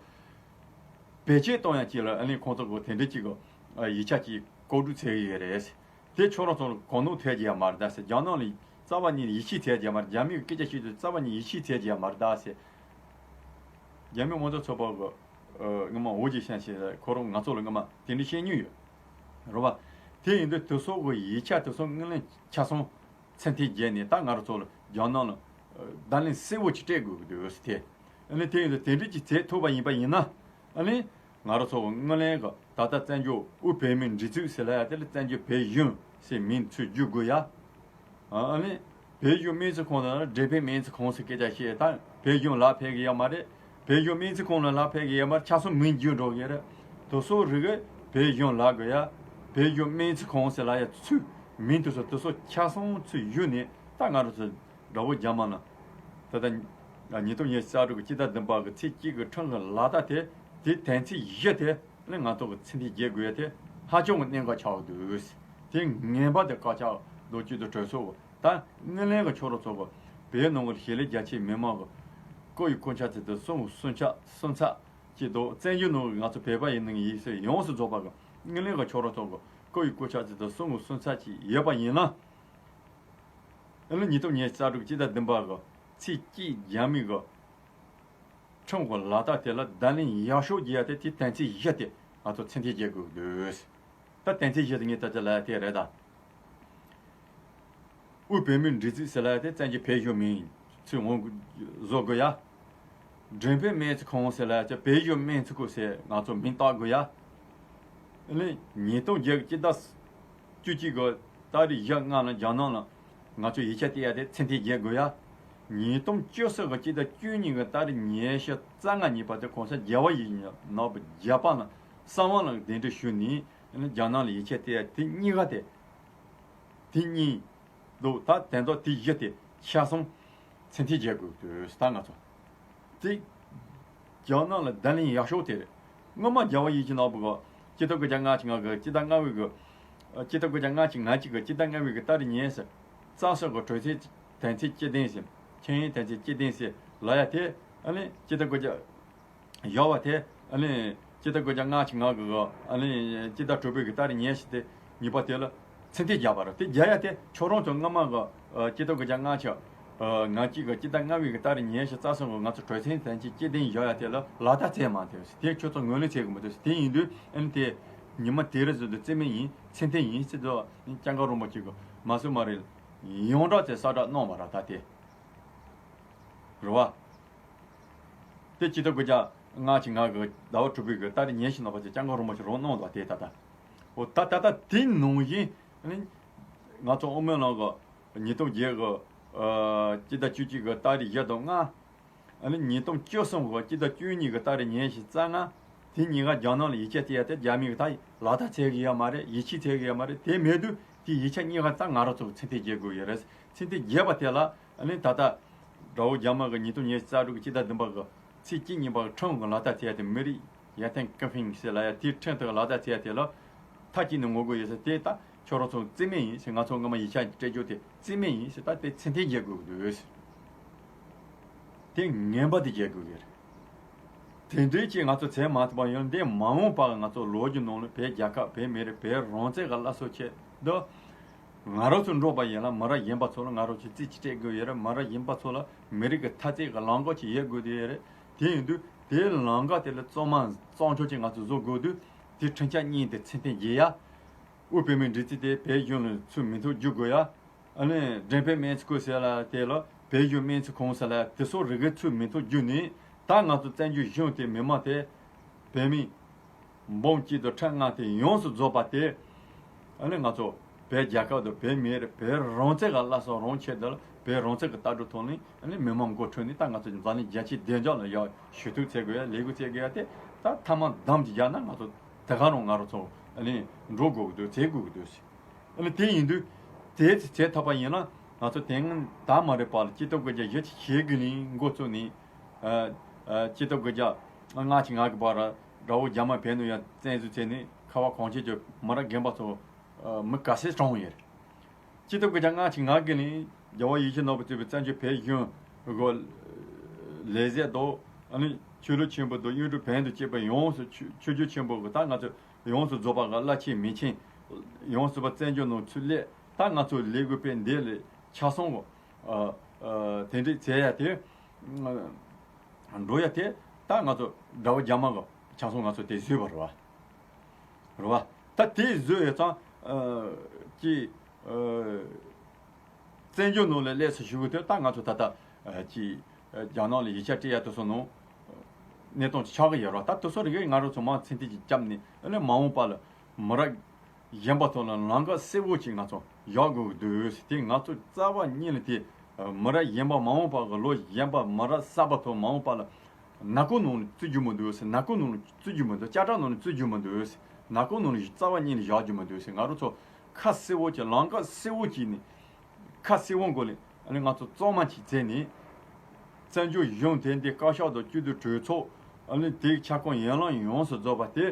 བེད་སྤྱོད་གཏོང་ཡ་ཅིག་ལ་ཨ་ནི་ཁོང་ཚོ་གི་དེ་འདྲ་ཅིག་གི་ཨ་ཡིག་ཆ་ཅིག་ལྐོག་སྒྲིག་བྱེད་གི་ཡོད་རེད་ཟེར། དེ་ཁྱོད་རང་ཚོ་ལ་གང་ནོ་ཐེབས་ཀྱི་ཡོད་མ་རེད་ད་ཟེར། རྒྱ་ནག་ལ་རྩ་བ་ཉིད་ནས་ཡིད་ཆེས་ཐེབས་ཀྱི་ཡོད་མ་རེད། རྒྱ་མི་གི་སྐད་ཆ་བཤད་དུས་རྩ་བ་ཉིད་ཡིད་ཆེས་ཐེབས་ཀྱི་ཡོད་མ་རེད་ད་ཟེར། རྒྱ་མི་དམངས་གཙོ་ཚོགས་པ་གི་ཨ་སྔོན་མ་ཝུ་ཅི་ཤན་ཞེས་ཁོ་རང་ང་ཚོ་ལ་སྔོན་མ་དེ་འདྲ་བཤད་མྱོང་ཡོད་རེད་བ། དེ་ཡིན་དུས་དེ་ཚོ་གི་ཡིག་ཆ་དེ་ཚོ་དངུལ་ལེན་ཆ་ཚང་མཚན་ཐེ་བརྒྱབ་ནས་ད་ང་རང་ཚོ་ལ་རྒྱ་ནག་ལ་ཨ་བརྡ་ལན་གསལ་བོ་ཅིག་སྤྲད་དགོས་ཀྱི་འདུག་ཟེར། དེ་ཨ་ནི་དེ་ཡིན་དུས་དེ་འདྲ་ཅིག་བྱེད་ཐུབ་པ་ཡིན་པ་ཡིན་ན་ཨ་ནི་ང་རང་ཚོ་གི་དངུལ་ལེན་གི་ད་ལྟ་བཙན་བྱོལ་དབུས་བོད་མིའི་སྒྲིག་འཛུགས་ཟེར་ལབ་ཡ་དེ་ལ་བཙན་བྱོལ་བོད་གཞུང་ཟེར་མིང་ཚུར་བསྒྱུར་དགོས་ཡ། ཨ་ནི་བོད་གཞུང་སྨན་རྩིས་ཁང་དང་འབྲེལ་ཕན་སྨན་རྩིས་ཁང་ཟེར་སྐད་ཆ་བཤད། ད་བོད་གཞུང་ལག་ཕེབས་གི་ཡོད་མ་རེད། བོད་གཞུང་སྨན་རྩིས་ཁང་ལ་ལག་ཕེབས་གི་ཡོད་མ་རེད། ཆ་ཚང་མིང་བསྒྱུར་འགྲོ་གི་རེད། དེ་ཚོ་རིགས་བོད་གཞུང་ལ་དགོས་ཡ། བོད་གཞུང་སྨན་རྩིས་ཁང་ཟེར་ལབ་ཡ་ཚུར་མིང་དེ་ཚོ་དེ་ཚོ་ཆ་ཚང་ཚུར་བསྒྱུར་ནས་ད་ང་རང་ཚོ་དགྲ་བོ་རྒྱ་དམར་ལ་ད་ལྟ་ཉིས་སྟོང་ཉི་ཤུ་རྩ་དྲུག་གི་སྤྱི་ཟླ་བདུན་པ་གི་ཚེས་གཅིག་གི་ཁྲིམས་ཀྱི་ལག་བསྟར་དེ་དེ་དོན་ཚན་བཞི་དེ་ནི་ང་ཚོ་གི་ཚད་ལྡན་བརྒྱད་དགོས་ཡ་དེ་ཧ་ཅང་གི་གནད་འགག་ཆགས་འདུག་དེ་ངན་པ་དེ་བཀག་ཆ་རྡོ་བཅུད་དུ་གྲོས་ཚོགས་ད་དངུལ་ལེན་གྱི་ཆོག་རོགས་ཚོགས་པ་བོད་ནང་གི་གཞིས་ལུས་རྒྱ་ཆེའི་མི་མང་གི་སྐུ་ཡི་སྐུ་ཕྱག་ཚད་དུ་གསུམ་གསུམ་ཆ་གསུམ་ཚ་གཅིག་དང་བཙན་བྱོལ་ནང་གི་ང་ཚོ་བོད་པ་ཡིན་ནའི་ཡིན་ཟེར་ཡོངས་སུ་རྫོགས་པ་གི་དངུལ་ལེན་གྱི་ཆོག་རོགས་ཚོགས་པ་སྐུ་ཡི་སྐུ་ཕྱག་ཚད་དུ་གསུམ་གསུམ་ཚ་གཅིག་ཡོད་པ་ཡིན་ན། ཨ་ནི་ཉིས་སྟོང་ཉི་ཤུ་རྩ་དྲུག་སྤྱི་ཟླ་བདུན་པ་གི་ཚེས་གཅིག་རྒྱ་མི་གི་ཁྲིམས་ཀྱི་ལག་བསྟར་དེ་ལ་བརྡ་ལན་ཡག་ཤོས་རྒྱག་ཡ་དེ་དེ་དོན་ཚན་བཞི་དེ་ང་ཚོ་ཚད་ལྡན་བརྒྱད་དགོས་འདུག་ད་དོན་ཚན་བཞི་དེ་ངས་ད་ཆ་ལབ་ཡ་དེ་རེད་ད། དབུས་བོད་མིའི་སྒྲིག་འཛུགས་ཟེར་ལབ་ཡ་དེ་བཙན་བྱོལ་བོད་གཞུང་མིང་ཚུར་ངོས་བཟོ་དགོས་ཡ། འབྲེལ་ཕན་སྨན་རྩིས་ཁང་ཟེར་ལབ་ཡ་དེ་བོད་གཞུང་སྨན་རྩིས་ཁང་ཟེར་ང་ཚོ་མིང་བཏགས་དགོས་ཡ། ཨ་ནི་ཉིས་སྟོང་བརྒྱད་ཀྱི་སྤྱི་ཟླ་བཅུ་གཅིག་གི་ཏ་རིག་བཞི་ལྔ་ལ་རྒྱ་ནག་ལ་ང་ཚོ་ཡིག་ཆ་སྤྲད་ཡ་དེ་ཚད་ལྡན་བརྒྱད་དགོས་ཡ། ཉིས་སྟོང་བཅུ་གསུམ་གྱི་སྤྱི་ཟླ་བཅུ་གཉིས་ཀྱི་ཏ་རིག་ཉི་ཤུ་རྩ་ལྔ་ཉིན་པ་དེ་གོང་ས་རྒྱལ་བ་ཡིད་བཞིན་ནོར་བུ་རྒྱལ་པ་ལ་གསང་བ་ལ་གདན་འདྲེན་ཞུས་ནས་ཨ་ནི་རྒྱ་ནག་ལ་ཡིག་ཆ་སྤྲད་ཡ་དེ་གཉིས་ཀ་དེ་དེ་གཉིས་འདུག་ད་དེ་ཚོ་དེ་བཞི་དེ་ཆ་ཚང་ཚད་ལྡན་བརྒྱད་དགོས་འདུག་ད་ང་ཚོ་དེ་རྒྱ་ནག་ལ་བརྡ་ལན་ཡག་ཤོས་དེ་རེད། སྔོན་མ་རྒྱལ་བ་ཡིད་བཞིན་ནོར་བུ་གི་སྤྱི་ཟླ་དགུ་བརྒྱ་ལྔ་བཅུ་ང་དགུ་སྤྱི་ཟླ་ལྔ་པའི་གི་སྤྱི་ཟླ་དགུ་བརྒྱ་ལྔ་བཅུ་ང་གཅིག་གི་སྤྱི་ཟླ་ལྔ་པའི་གི་ཏ་རིག་ཉི་ཤུ་རྩ་གསུམ་གི་གྲོས་ཚད་དོན་ཚན་སྤྱི་བདུན་ཟེར་ཆིངས་ཡིག་དོན་ཚན་སྤྱི་བདུན་ཟེར་ལབ་ཡ་དེ་ཨ་ནི་སྤྱི་ཟླ་དགུ་བརྒྱ་བཞག་པ་དེ་ཨ་ནི་སྤྱི་ཟླ་དགུ་བརྒྱ་ལྔ་བཅུ་ང་དགུ་གི་ཨ་ནི་སྤྱི་ཟླ་དྲུག་པའི་གི་ཏ་རིག་ཉི་ཤུ་དེ་ཉིན་པ་དེ་ལ་ཚད་ལྡན་བརྒྱབ་པ་རེད། དེ་བརྒྱབ་ཡ་དེ་ཁྱོད་རང་ཚོ་སྔ་མ་གི་ཨ་སྤྱི་ཟླ་དགུ་བརྒྱ་ལྔ་བཅུ་ང་གཅིག་གི་སྤྱི་ཟླ་ལྔ་པའི་གི་ཏ་རིག་ཉི་ཤུ་རྩ་གསུམ་གི་ང་ཚོ་གྲོས་ཚན་དོན་ཚན་སྤྱི་བདུན་བཞག་ཡ་དེ་ལ་ལག་བསྟར་བྱས་མ་ཐུབ་ཟེར། དེ་ཁྱོད་ཚོ་ངོས་ལེན་བྱེད་དགོས་མི་འདུག་ཟེར། དེ་ཡིན་དུས་ཨ་ནི་དེ་ཉི་མ་དེ་རིང་བཟོ་དུས་རྩིས་མེད་ཡིན་ཚད་ལྡན་ཡིན་ཟེར་དུས་སྐྱབས་མགོན་རིན་པོ་ཆེ་གི་མ་སུ་མ་རེད་ཡོངས་གྲགས་ཚེ་གསལ་བསྒྲགས་གནང་བ་རེད། ད་དེ་རེད་བ། དེ་སྤྱི་ཟླ་དགུ་བརྒྱ་ལྔ་བཅུ་ང་དགུ་ཟླ་བ་དྲུག་པའི་གི་ཏ་རིག་ཉི་ཤུ་ནང་པ་ཚེ་སྐྱབས་མགོན་རིན་པོ་ཆེ་རང་གནང་འདུག་དེ་ད་ལྟ་འོ་ད་ད་ལྟ་དེ་ནང་བཞིན་ཨ་ནི་ང་ཚོ་དབུ་མའི་ལམ་གི་ཉིས་སྟོང་བརྒྱད་གི་ཨ་སྤྱི་ཟླ་བཅུ་གཅིག་གི་ཏ་རིག་བཞི་དང་ལྔ། ཨ་ནི་ཉིས་སྟོང་བཅུ་གསུམ་གི་སྤྱི་ཟླ་བཅུ་གཉིས་གི་ཏ་རིག་ཉི་ཤུ་རྩ་ལྔ། དེ་གཉིས་ཀ་རྒྱ་ནག་ལ་ཡིག་ཆ་སྤྲད་ཡ་དེ་རྒྱ་མི་གི་ད་ལག་བསྟར་བྱེད་གི་ཡོད་མ་རེད། ཡིད་ཆེས་བྱེད་གི་ཡོད་མ་རེད། དེ་མེད་དུས་དེ་ཡིག་ཆ་གཉིས་ཀ་ད་ང་རང་ཚོ་ཚད་ལྡན་བརྒྱབ་དགོས་ཡོད་རེད། ཚད་ལྡན་བརྒྱབ་པ་དེ་ལ་ཨ་ནི་ད་ལྟ་དགྲ་བོ་རྒྱ་དམར་གི་ཉིས་སྟོང་ཉི་ཤུ་རྩ་དྲུག་གི་སྤྱི་ཟླ་བདུན་པ་གི་ཚེས་གཅིག་ཉིན་པ་གི་ཁྲིམས་གི་ལག་བསྟར་བྱེད་ཡ་དེ་མི་རིགས་ཡར་ཐོན་ཀུན་ཕན་ཟེར་ལབ་ཡ་དེའི་ཁྲིམས་དེ་གི་ལག་བསྟར་བྱེད་ཡ་དེ་ལ་མཐའ་གཅིག་ནས་ངོ་རྒོལ་ཡོད་ཟེར། དེ་ད་ཁྱོད་རང་ཚོ་རྩིས་མེད་ཡིན་ཟེར། ང་ཚོ་སྔོན་མ་ཡིག་ཆ་སྤྲད་རྒྱུ་དེ་རྩིས་མེད་ཡིན་ཟེར། ད་དེ་ཚད་ལྡན་བརྒྱབ་དགོས་ཀྱི་འདུག་ཟེར། དེ་ངན་པ་དེ་བརྒྱབ་དགོས་ཀྱི་རེད། དེ་འདྲའི་ཅིག་ང་ཚོ་བྱས་མ་ཐུབ་པ་ཡིན་ན་འདི་མ་འོངས་པར་ང་ཚོ་ལོ་རྒྱུས་ནང་ལ་བོད་རྒྱལ་ཁབ་བོད་མི་རིགས་བོད་རང་བཙན་གྱི་སླར་གསོ་ཆེད་དུ་ང་རང་ཚོ་འགྲོ་བ་ཡིན་ལ་མི་རབས་གཞོན་པ་ཚོ་ལ་ང་རང་ཚོ་རྩིས་ཅིག་སྤྲད་དགོས་ཡོད་རེད། མི་རབས་གཞོན་པ་ཚོ་ལ་མི་རིགས་ཀྱི་འཐབ་རྩོད་ཀྱི་ལམ་ཁ་ཅིག་ཡོད་དགོས་དེ་ཡོད་རེད། དེ་ཡིན་དུས་དེའི་ལམ་ཁ་དེ་ལ་གཙང་མ་གཙང་ཕྱོགས་ཅིག་ང་ཚོ་བཟོ་དགོས་དུས་དེ་ཁྲིམས་འཆར་གཉིས་དེ་ཚད་ལྡན་བརྒྱབ་ཡ། དབུས་བོད་མིའི་སྒྲིག་འཛུགས་དེ་བོད་གཞུང་ལ་ཚུར་མིང་ཐོ་བསྒྱུར་དགོས་ཡ། ཨ་ནི་འབྲེལ་ཕན་སྨན་རྩིས་ཁང་ཟེར་ལ་དེ་ལ་བོད་གཞུང་སྨན་རྩིས་ཁང་ཟེར་ལ་དེ་ཚོ་རིགས་ཚུར་མིང་ཐོ་བསྒྱུར་ནས་ད་ང་ཚོ་བཙན་བྱོལ་གཞུང་དེ་མི་མང་དེ་བོད་མི་འབུམ་གཅིག་དང་ཁྲི་ལྔ་དེ་ཡོངས་སུ་རྫོགས་པ་དེ་ཨ་ནི་ང་ཚོ་བོད་རྒྱལ་ཁབ་དང་བོད་མི་རིགས་བོད་རང་བཙན་གྱི་སླར་གསོ་རང་ཆེད་དུ་ལ་བོད་རང་བཙན་གྱི་ལྟ་གྲུབ་ཐོག་ནས་ཨ་ནི་མི་མང་འགོ་ཁྲིད་ནས་ད་ང་ཚོ་འཛམ་གླིང་རྒྱལ་སྤྱིའི་བདེ་འཇགས་ལ་ཡག་ཞུ་གཏུག་བྱེད་དགོས་ཡ་ལས་འགུལ་བྱེད་དགོས་ཡ་དེ་ད་ཐ་མག་འདམ་གྱི་རྒྱག་ན་ང་ཚོ་དེ་ག་རང་ང་རང་ཚོ་ཨ་ནི་འགྲོ་དགོས་ཀྱི་འདུག་བྱེད་དགོས་ཀྱི་འདུག་ཟེར། ཨ་ནི་དེ་ཡིན་དུས་དེ་ཚོ་བྱེད་ཐུབ་པ་ཡིན་ན་ང་ཚོ་དེ་སྔོན་ད་མ་རེད་པ་ལ་སྤྱི་ཟླ་དགུ་བརྒྱ་བཞི་བཅུ་ཞེ་དགུ་ནས་འགོ་བཙུགས་ནས་ཨ་ཨ་སྤྱི་ཟླ་དགུ་བརྒྱ་ སྔ་ཕྱི་ང་གི་བར་དགྲ་བོ་རྒྱ་དམར་བོད་ནང་ཡང་བཙན་འཛུལ་བྱས་ནས་ཁ་བ་གངས་ཅན་གྱི་མི་རབས་རྒན་པ་ཚོ་མི་ག་ཚད་གྲོངས་ཡོད་རེད། སྤྱི་ཐོག་གི་ཀྱང་སྔ་ཕྱི་ང་གི་ནི་རྒྱལ་བ་ཡིད་བཞིན་ནོར་བུ་གཙོས་པའི་བཙན་བྱོལ་བོད་གཞུང་གི་ལས་བྱེད་དང་ཨ་ནི་ཆོས་ལུགས་ཆེན་པོ་དང་གཡུང་དྲུང་བོན་དང་བཅས་པའི་ཡོངས་སུ་ཆོས་ཆོས་བརྒྱུད་ཆེན་པོ་གི་ད་ང་ཚོ་ཡོངས་སུ་རྫོགས་པ་གི་བླ་ཆེན་མི་ཆེན་ཡོངས་སུ་པ་བཙན་བྱོལ་ནང་ཚུར་སླེབས། ད་ང་ཚོ་ལས་འགུལ་སྤེལ་འདི་ལས་ཆ་ཚང་གི་ཨ་ཨ་དེ་འདྲའི་བྱེད་ཡ་དེ་འགྲོ་ཡ་དེ་ད་ང་ཚོ་དགྲ་བོ་རྒྱ་དམར་གི་ཆ་ཚང་ང་ཚོ་དེ་བཟོས་པ་རེད་བ། རེད་བ། ད་དེ་བཟོས་ཡོད་ཙང་ཨ་ཀྱི་ཨ་བཙན་བྱོལ་ནང་ལ་སླེབས་སུ་ཞུགས་དེ་ད་ང་ཚོ་ད་ལྟ་ཨ་ཀྱི་ཨ་རྒྱ་ནག་ལ་ཡིག་ཆ་སྤྲད་ཡ་དེ་ཚོ་ནང་གནས་སྟངས་ཆགས་ཀྱི་ཡོད་རེད་བ། ད་དེ་ཚོ་རིགས་ང་རང་ཚོ་མང་ཚིག་ཐིག་ཅིག་བརྒྱབ་ནས་ཨ་ནི་མ་འོངས་པ་ལ་མི་རབས་གཞོན་པ་ཚོ་ལ་ལམ་ཁ་གསལ་བོ་ཅིག་ང་ཚོ་བཞག་དགོས་ཀྱི་འདུག་ཟེར། དེ་ང་ཚོ་རྩ་བ་ཉིད་ནས་དེ་མི་རབས་གཞོན་པ་མ་འོངས་པ་གི་ལོ་གཞོན་པ་མི་རབས་གསར་པ་ཚོ་མ་འོངས་པ་ལ་ནག་ཁུང་ནང་ནས་བཙུད་རྒྱུ་མི་འདུག་ཟེར། ནག་ཁུང་ནང་ནས་བཙུད་རྒྱུ་མི་འདུག་ལྕགས་དྲ་ནང་ནས་བཙུད་རྒྱུ་མི་འདུག་ཟེར། ནག་ཁུང་ནང་ནས་རྩ་བ་ཉིད་ནས་བཞག་རྒྱུ་མི་འདུག་ཟེར། ང་རང་ཚོ་ཁ་གསལ་བོ་ཅིག་ལམ་ཁ་གསལ་བོ་ཅིག་ནས་ཁ་གསལ་བོ་སྒོ་ནས་ཨ་ནི་ང་ཚོ་གཙང་མ་ཅིག་བྱས་ནས། བཙན་བྱོལ་གཞུང་དེ་འདི་བཀའ་ཤག་དང་སྤྱི་འཐུས་གྲོས་ཚོགས་ཨ་ནི་དེའི་ཁྱབ་ཁོངས་ཡན་ལག་ཡོངས་སུ་རྫོགས་པ་དེ་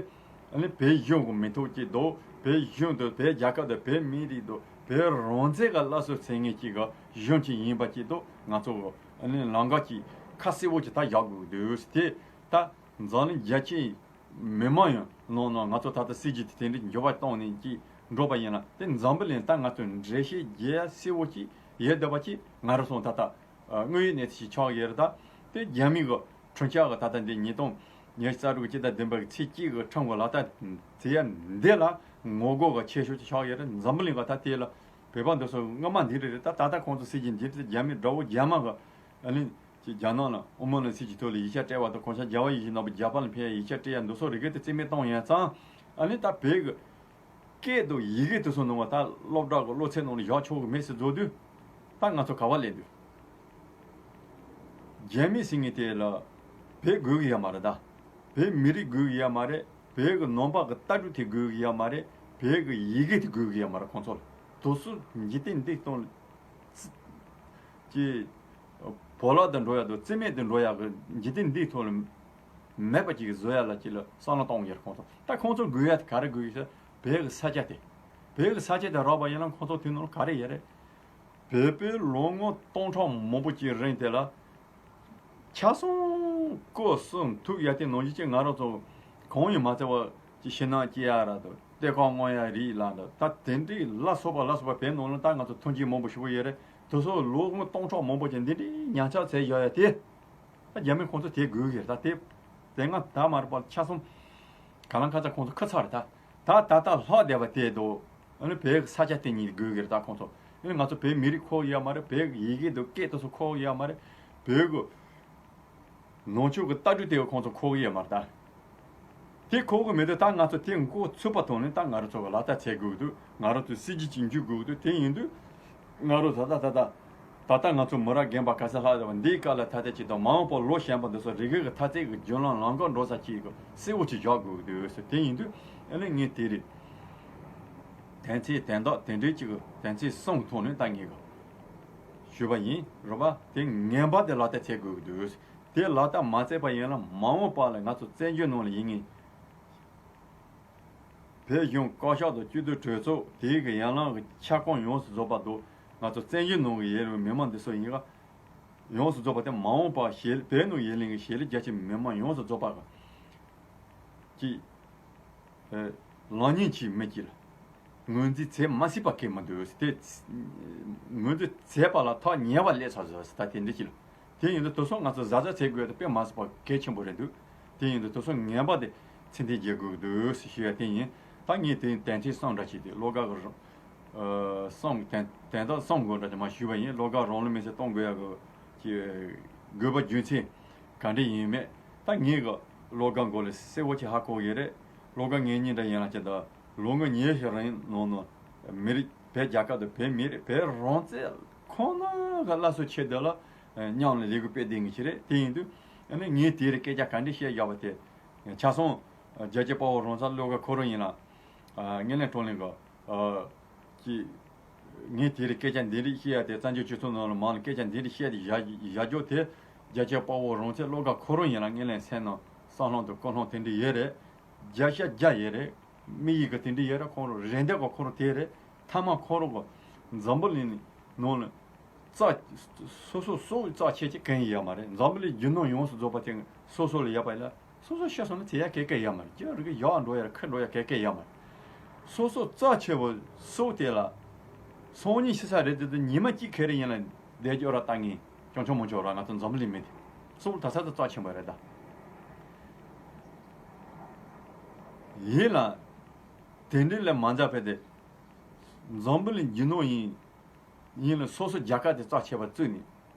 ཨ་ནི་བོད་གཞུང་གི་མི་ཐོག་གཅིག་དང་བོད་གཞུང་དང་བོད་རྒྱལ་ཁབ་དང་བོད་མི་རིགས་དང་བོད་རང་བཙན་གྱི་སླར་གསོ་མཚོན་མཁན་གཅིག་གི་གཞུང་གཅིག་ཡིན་པ་གཅིག་དང་ང་ཚོ་ཨ་ནི་ལམ་ཁ་གཅིག་ཁ་གསལ་བོ་གཅིག་ད་བཞག་དགོས་འདུག་དེ་ད་འཛམ་གླིང་རྒྱལ་སྤྱིའི་མི་མང་ཡང་ནང་ནང་ང་ཚོ་ད་ལྟ་སྲིད་ཇུས་དེ་དེ་འདྲའི་འགྱུར་བ་བཏང་ནས་ཀྱིས་འགྲོ་བ་ཡིན་ལ་དེ་འཛམ་བུ་གླིང་ད་ང་ཚོ་འགྲེལ་བཤད་རྒྱག་ཡ་གསལ་བོ་གཅིག་ཡོད་བསྡད་པ་གཅིག་ང་རང་ཚོ་ད་ལྟ་དངོས་ཡོད་གནས་ཚུལ་ཞིག་ཆགས་ཡོད་རེད། ད་དེ་རྒྱ་མི་གི་ཁྲིམས་འཆར་གི་ད་ལྟ་འདི་ཉིས་སྟོང་ཉི་ཤུ་རྩ་དྲུག་སྤྱི་ཟླ་བདུན་པ་གི་ཚེས་གཅིག་གི་ཁྲིམས་གི་ལག་བསྟར་བྱེད་ཡ་འདི་ལ་ངོ་རྒོལ་གི་ཆེ་ཤོས་ཅིག་ཆགས་ཡོད་རེད། འཛམ་བུ་གླིང་གི་ད་དེ་ལ་བོད་པ་འདི་ཚོ་སྔ་མ་འདི་རེད་རེད། ད་ད་ལྟ་ཁོང་ཚོ་སྲིད་ཇུས་འདི་རེད། རྒྱ་མི་དགྲ་བོ་རྒྱ་དམར་གི་ཨ་ནི་ཅིག་རྒྱ་ནག་ལ་དབུ་མའི་ལུང་ཚིག་གི་ཐོག་ལ་ཡིག་ཆ་སྤྲད་པ་དང་གོང་ས་རྒྱལ་བ་ཡིད་བཞིན་ནོར་བུ་རྒྱ་གར་ལ་ཕེབས་ཡ་ཡིག་ཆ་སྤྲད་ཡ་འདི་ཚོ་རིགས་དེ་རྩིས་མེད་གཏོང་ཡ་ཙང་ཨ་ནི་ད་བོད་གི་སྐད་དང་ཡི་གེ་དེ་ཚོ་ནང་བ་ད་སློབ་གྲྭ་གི་སློབ་ཚན་ནང་ལ་བཞག་ཆོག་གི་མེད་ཟེར་བཟོ་དུས་ད་ང་ཚོ་ག་བ་སླེབས་འདུག་རྒྱ་མི་ཟེར་མཁན་དེ་ལ་བོད་དགོས་ཀྱི་ཡོད་མ་རེད། ད་བོད་མི་རིགས་དགོས་ཀྱི་ཡོད་མ་རེད། བོད་ཀྱི་ནང་པ་གི་ལྟ་གྲུབ་དེ་དགོས་ཀྱི་ཡོད་མ་རེད། བོད་ཀྱི་ཡི་གེ་དེ་དགོས་ཀྱི་ཡོད་མ་རེད། ཁོང་ཚོ་ལ་དེ་ཚོ་འཇིག་རྟེན་འདི་སྟོང་ལ་ཅི་བོར་བརླག་ཏུ་འགྲོ་ཡག་དང་རྩིས་མེད་དུ་འགྲོ་ཡག་གི་འཇིག་རྟེན་འདིའི་ཐོག་ལ་མེད་པ་ཅིག་བཟོ་ཡ་ལ་ཅིག་ལ་བསམ་བློ་གཏོང་གི་ཡོད་རེད། ཁོང་ཚོ་ད་ཁོང་ཚོ་དགོས་ཡ་དེ་ག་རེ་དགོས་ཡོད་ཟེར་བོད་ཀྱི་ས་ཆ་དེ་བོད་ཀྱི་ས་ཆ་དེ་རག་པ་ཡིན་ན་ཁོང་ཚོ་དེ་ནང་ལ་ག་རེ་ཡོད་རེད། བོད་པའི་ལོ་ངོ་སྟོང་ཕྲག་མང་པོ་ཅིག་རིང་དེ་ལ་ཆ་ཚང་སྐོར་གསུམ་ཐུག་ཡ་དེ་ནང་བཞིན་ཅིག་ང་རང་ཚོ་གང་ཡང་མ་བརྩི་བ་ཅིག་ཕྱི་ནང་སྐྱེ་ཡ་ར་དང་ལྟེ་ཁོག་རྔོན་ཡ་རིགས་ལ་འདྲ་ད་དེ་འདྲའི་ལ་སོགས་པ་ལ་སོགས་པ་བོད་ནང་ལ་ད་ང་ཚོ་ཐོན་སྐྱེད་མང་པོ་ཞིག་པོ་ཡོད་རེད། དེ་ཚོ་ལོ་ངོ་སྟོང་ཕྲག་མང་པོ་ཅིག་འདི་འདྲའི་ཉམས་ཆག་བྱས་ཡོད་ཡ་དེ། ད་རྒྱ་མི་ཁོང་ཚོ་དེ་དགོས་ཀྱི་རེད། ད་དེ་དེ་སྔ་ད་མ་རེད་པ་ཆ་ཚང་ག་ལ་ཁ་ཚ་ཁོང་ཚོ་ཁུར་ཚར་རེད། ད་ད་ད་ད་ལྷག་བསྡད་པ་དེ་དོ་ཨ་ནི་བོད་ཀྱི་ས་ཆ་དེ་ཉིད་དགོས་ཀྱི་རེད། ད་ཁོང་ཚོ་ཨ་ནི་ང་ཚོ་བོད་མི་རིགས་ཁོག་ཡོད་མ་རེད། བོད་ཀྱི་ཡི་གེ་དང་སྐད་དེ་ཚོ་ཁོག་ཡོད་མ་རེད། བོད་ཀྱི་ནང་ཆོས་ཀྱི་ལྟ་གྲུབ་དེ་ཁོང་ཚོ་ཁོག་ཡོད་མ་རེད། ད་དེ་ཁོག་གི་མེད་དུས་ད་ང་ཚོ་དེ་མགོ་ཚོས་པ་དང་ནི་ད་ང་རང་ཚོ་གི་ལག་བསྟར་བྱེད་དགོས་ཀྱི་འདུག་ང་རང་ཚོའི་སྲིད་ཇུས་ཅིག་འཇུག་དགོས་ཀྱི་འདུག་དེ་ཡིན་དུས་ང་རང་ད་ལྟ་ད་ལྟ་ད་ལྟ་ང་ཚོ་མི་རབས་རྒན་པ་ག་ས་ལྷག་ཡོད་པ་འདིའི་སྐབས་ལ་ཐ་དད་ཅིག་དང་མ་འོངས་པར་ལོ་གཞོན་པ་འདི་ཚོ་རིག་གནས་ཀྱི་འཐབ་རྩོད་ཀྱི་བརྒྱུད་ལམ་ལམ་ཁར་འགྲོ་ས་ཅིག་གི་གསལ་བོ་ཅིག་བཞག་དགོས་ཀྱི་འདུག་དེ་ཡིན་དུས་ཨ་ནི་ངས་དེ་རེད། དོན་ཚན་དོན་དག་དེ་འདྲའི་ཅིག་དོན་ཚན་གསུམ་གྱི་ཐོག་ནས་ད་ངས་གི་ཞུས་པ་ཡིན་རོགས་པ། དེ་ངན་པ་དེ་ལག་བསྟར་བྱེད་དགོས་ཀྱི་འདུག་དེ་ལག་བསྟར་མ་བྱས་པ་ཡིན་ན་མ་འོངས་པ་ལ་ང་ཚོ་བཙན་བྱོལ་ནང་ལ་ཡིན་ངེས། བོད་གཞུང་བཀའ་ཤག་དང་སྤྱི་འཐུས་གྲོས་ཚོགས་དེའི་གི་ཡན་ལག་གི་ཁྱབ་ཁོངས་ཡོངས་སུ་རྫོགས་པ་དང་ང་ཚོ་བཙན་བྱོལ་ནང་གི་ཡུལ་མི་མང་འདི་ཚོ་ཡིན་ག་ཡོངས་སུ་རྫོགས་པ་དེ་མ་འོངས་པ་ཞེས་བོད་ནང་ཡུལ་གླིང་གི་ཞི་ལུ་རྒྱ་ཆེ་མི་མང་ཡོངས་སུ་རྫོགས་པ་གི་ཀྱི་ལག་ཉན་གྱི་མི་གཅིག་ལ་ངོས་འཛིན་བྱེད་མ་སྲིད་པ་གལ་མི་འདུག་དེ་ངོས་འཛིན་བྱས་པ་ལ་ཐག་ཉེ་བ་སླེབས་ཚར་ཟེར་ད་དེ་འདྲ་ཅིག་ལ། དེ་ཡིན་དུས་དེ་ཚོ་ང་ཚོ་གཟབ་གཟབ་བྱེད་དགོས་དེ་དཔེ་མ་སྲིད་པ་གལ་ཆེན་པོ་རེད་འདུག་དེ་ཡིན་དུས་དེ་ཚོ་ངན་པ་དེ་ཚད་ལྡན་བྱེད་དགོས་འདུག་ཞུ་ཡ་དེ་ཡིན། ད་ངས་དེ་དོན་ཚན་གསུམ་འདྲ་ཅིག་དེ་བློ་དགའ་གི་རང་གསུམ་དོན་དོན་དག་གསུམ་དགོས་འདྲ་ཅིག་མ་ཞུས་པ་ཡིན། བློ་དགའ་རང་ལུས་མེར་སྲེག་གཏོང་དགོས་ཡ་གི་ཀྱི་དགོས་པ་རྒྱུ་མཚན་ག་འདྲ་ཡིན་མེད་ད་ངས་གི་བློ་དགའ་མགོ་ལ་གསལ་བོ་ཅིག་ཧ་གོ་གི་རེད། བློ་དགའ་ངེད་གཉིས་འདྲ་ཡིན་ལ་ཅི་ད་ལོ་ངོ་ཉི་ཤུ་རིང་ནང་ནང་མི་རིགས་བོད་རྒྱལ་ཁབ་དང་བོད་མི་རིགས་བོད་རང་བཙན་ཁོ་ན་གི་སླར་གསོ་ཆེད་དུ་ལ་མཉམ་ལ་ལས་འགུལ་སྤེལ་བསྡད་མཁན་ཞིག་རེད། དེ་ཡིན་དུས་ཨ་ནི་ངས་དེ་རིང་སྐད་ཆ་ག་འདྲ་བཤད་བཞག་པ་དེ་ཆ་ཚང་རྒྱལ་གཅེས་དཔའ་བོ་རང་ཚ་བློ་དགའ་ཁོ་རང་ཡིན་ལ་ངན་ལན་གྲོང་གླིང་གི་ཀྱི་ངས་དེ་རིང་སྐད་ཆ་འདི་རིགས་བཤད་ཡ་དེ་བཙན་བྱོལ་སྤྱི་ཚོགས་ནང་ལ་མང་ལ་སྐད་ཆ་འདི་རིགས་བཤད་དེ་བཞག་བཞག་རྒྱུ་དེ་རྒྱལ་གཅེས་དཔའ་བོ་རང་ཚ་བློ་དགའ་ཁོ་རང་ཡིན་ལ་ངན་ལན་སེམས་ནང་ བསམ་སློང་དང་ཀུན་སློང་དེ་འདྲ་ཡོད་རེད། བརྒྱ་ཆ་བརྒྱ་ཡོད་རེད། དམིགས་ཡུལ་གྱི་དེ་འདྲ་ཡོད་རེད། ཁོང་རང་རེ་འདོད་གི་ཁོང་རང་དེ་རེད། མཐའ་མ་ཁོང་རང་གི་འཛམ་བུ་གླིང་ནང་ལ་རྩ་སོ་སོ་སོ་རྩ་ཆེ་ཆེ་གང་ཡང་ཡོད་མ་རེད། འཛམ་བུ་གླིང་རྒྱུ་ནོར་ཡོངས་སུ་རྫོགས་པ་དེ་སོ་སོ་ལ་ཡོད་པ་ཡིན་ན། སོ་སོ་ཤི་སོང་ན་ཚེ་ཡ་གེ་གེ་ཡོད་མ་རེད། རྒྱུ་རིགས་ཡག་འགྲོ་ཡ་རེད། ཁེ་འགྲོ་ཡ་གེ་གེ་ཡོད་མ་རེད། སོ་སོ་རྩ་ཆེ་བོ་སོ་དེ་ལ་སང་ཉིན་ཤི་ས་རེད་དེ། དུ་ཉི་མ་གཅིག་ག་རེ་ཡིན་ལ་བསྡད་རྒྱུ་ར་ལྟ་ངན་ཅུང་ཆུང་མང་ཆུང་ར། ང་ཚོ་འཛམ་བུ་གླིང་མི་དེ་སོ་ད་ས་དུ་རྩ་ཆེན་པོ་རེད་ད། ཡིན་ལ་དེ་འདྲའི་ལས་མ་འཛའ་བས་དེ་འཛམ་བུ་གླིང་རྒྱུ་ནོར་ཡིན། ཡིན་ལ་སོ་སོ་རྒྱལ་ཁབ་དེ་རྩ་ཆེ་བ་བརྩིས་ནས།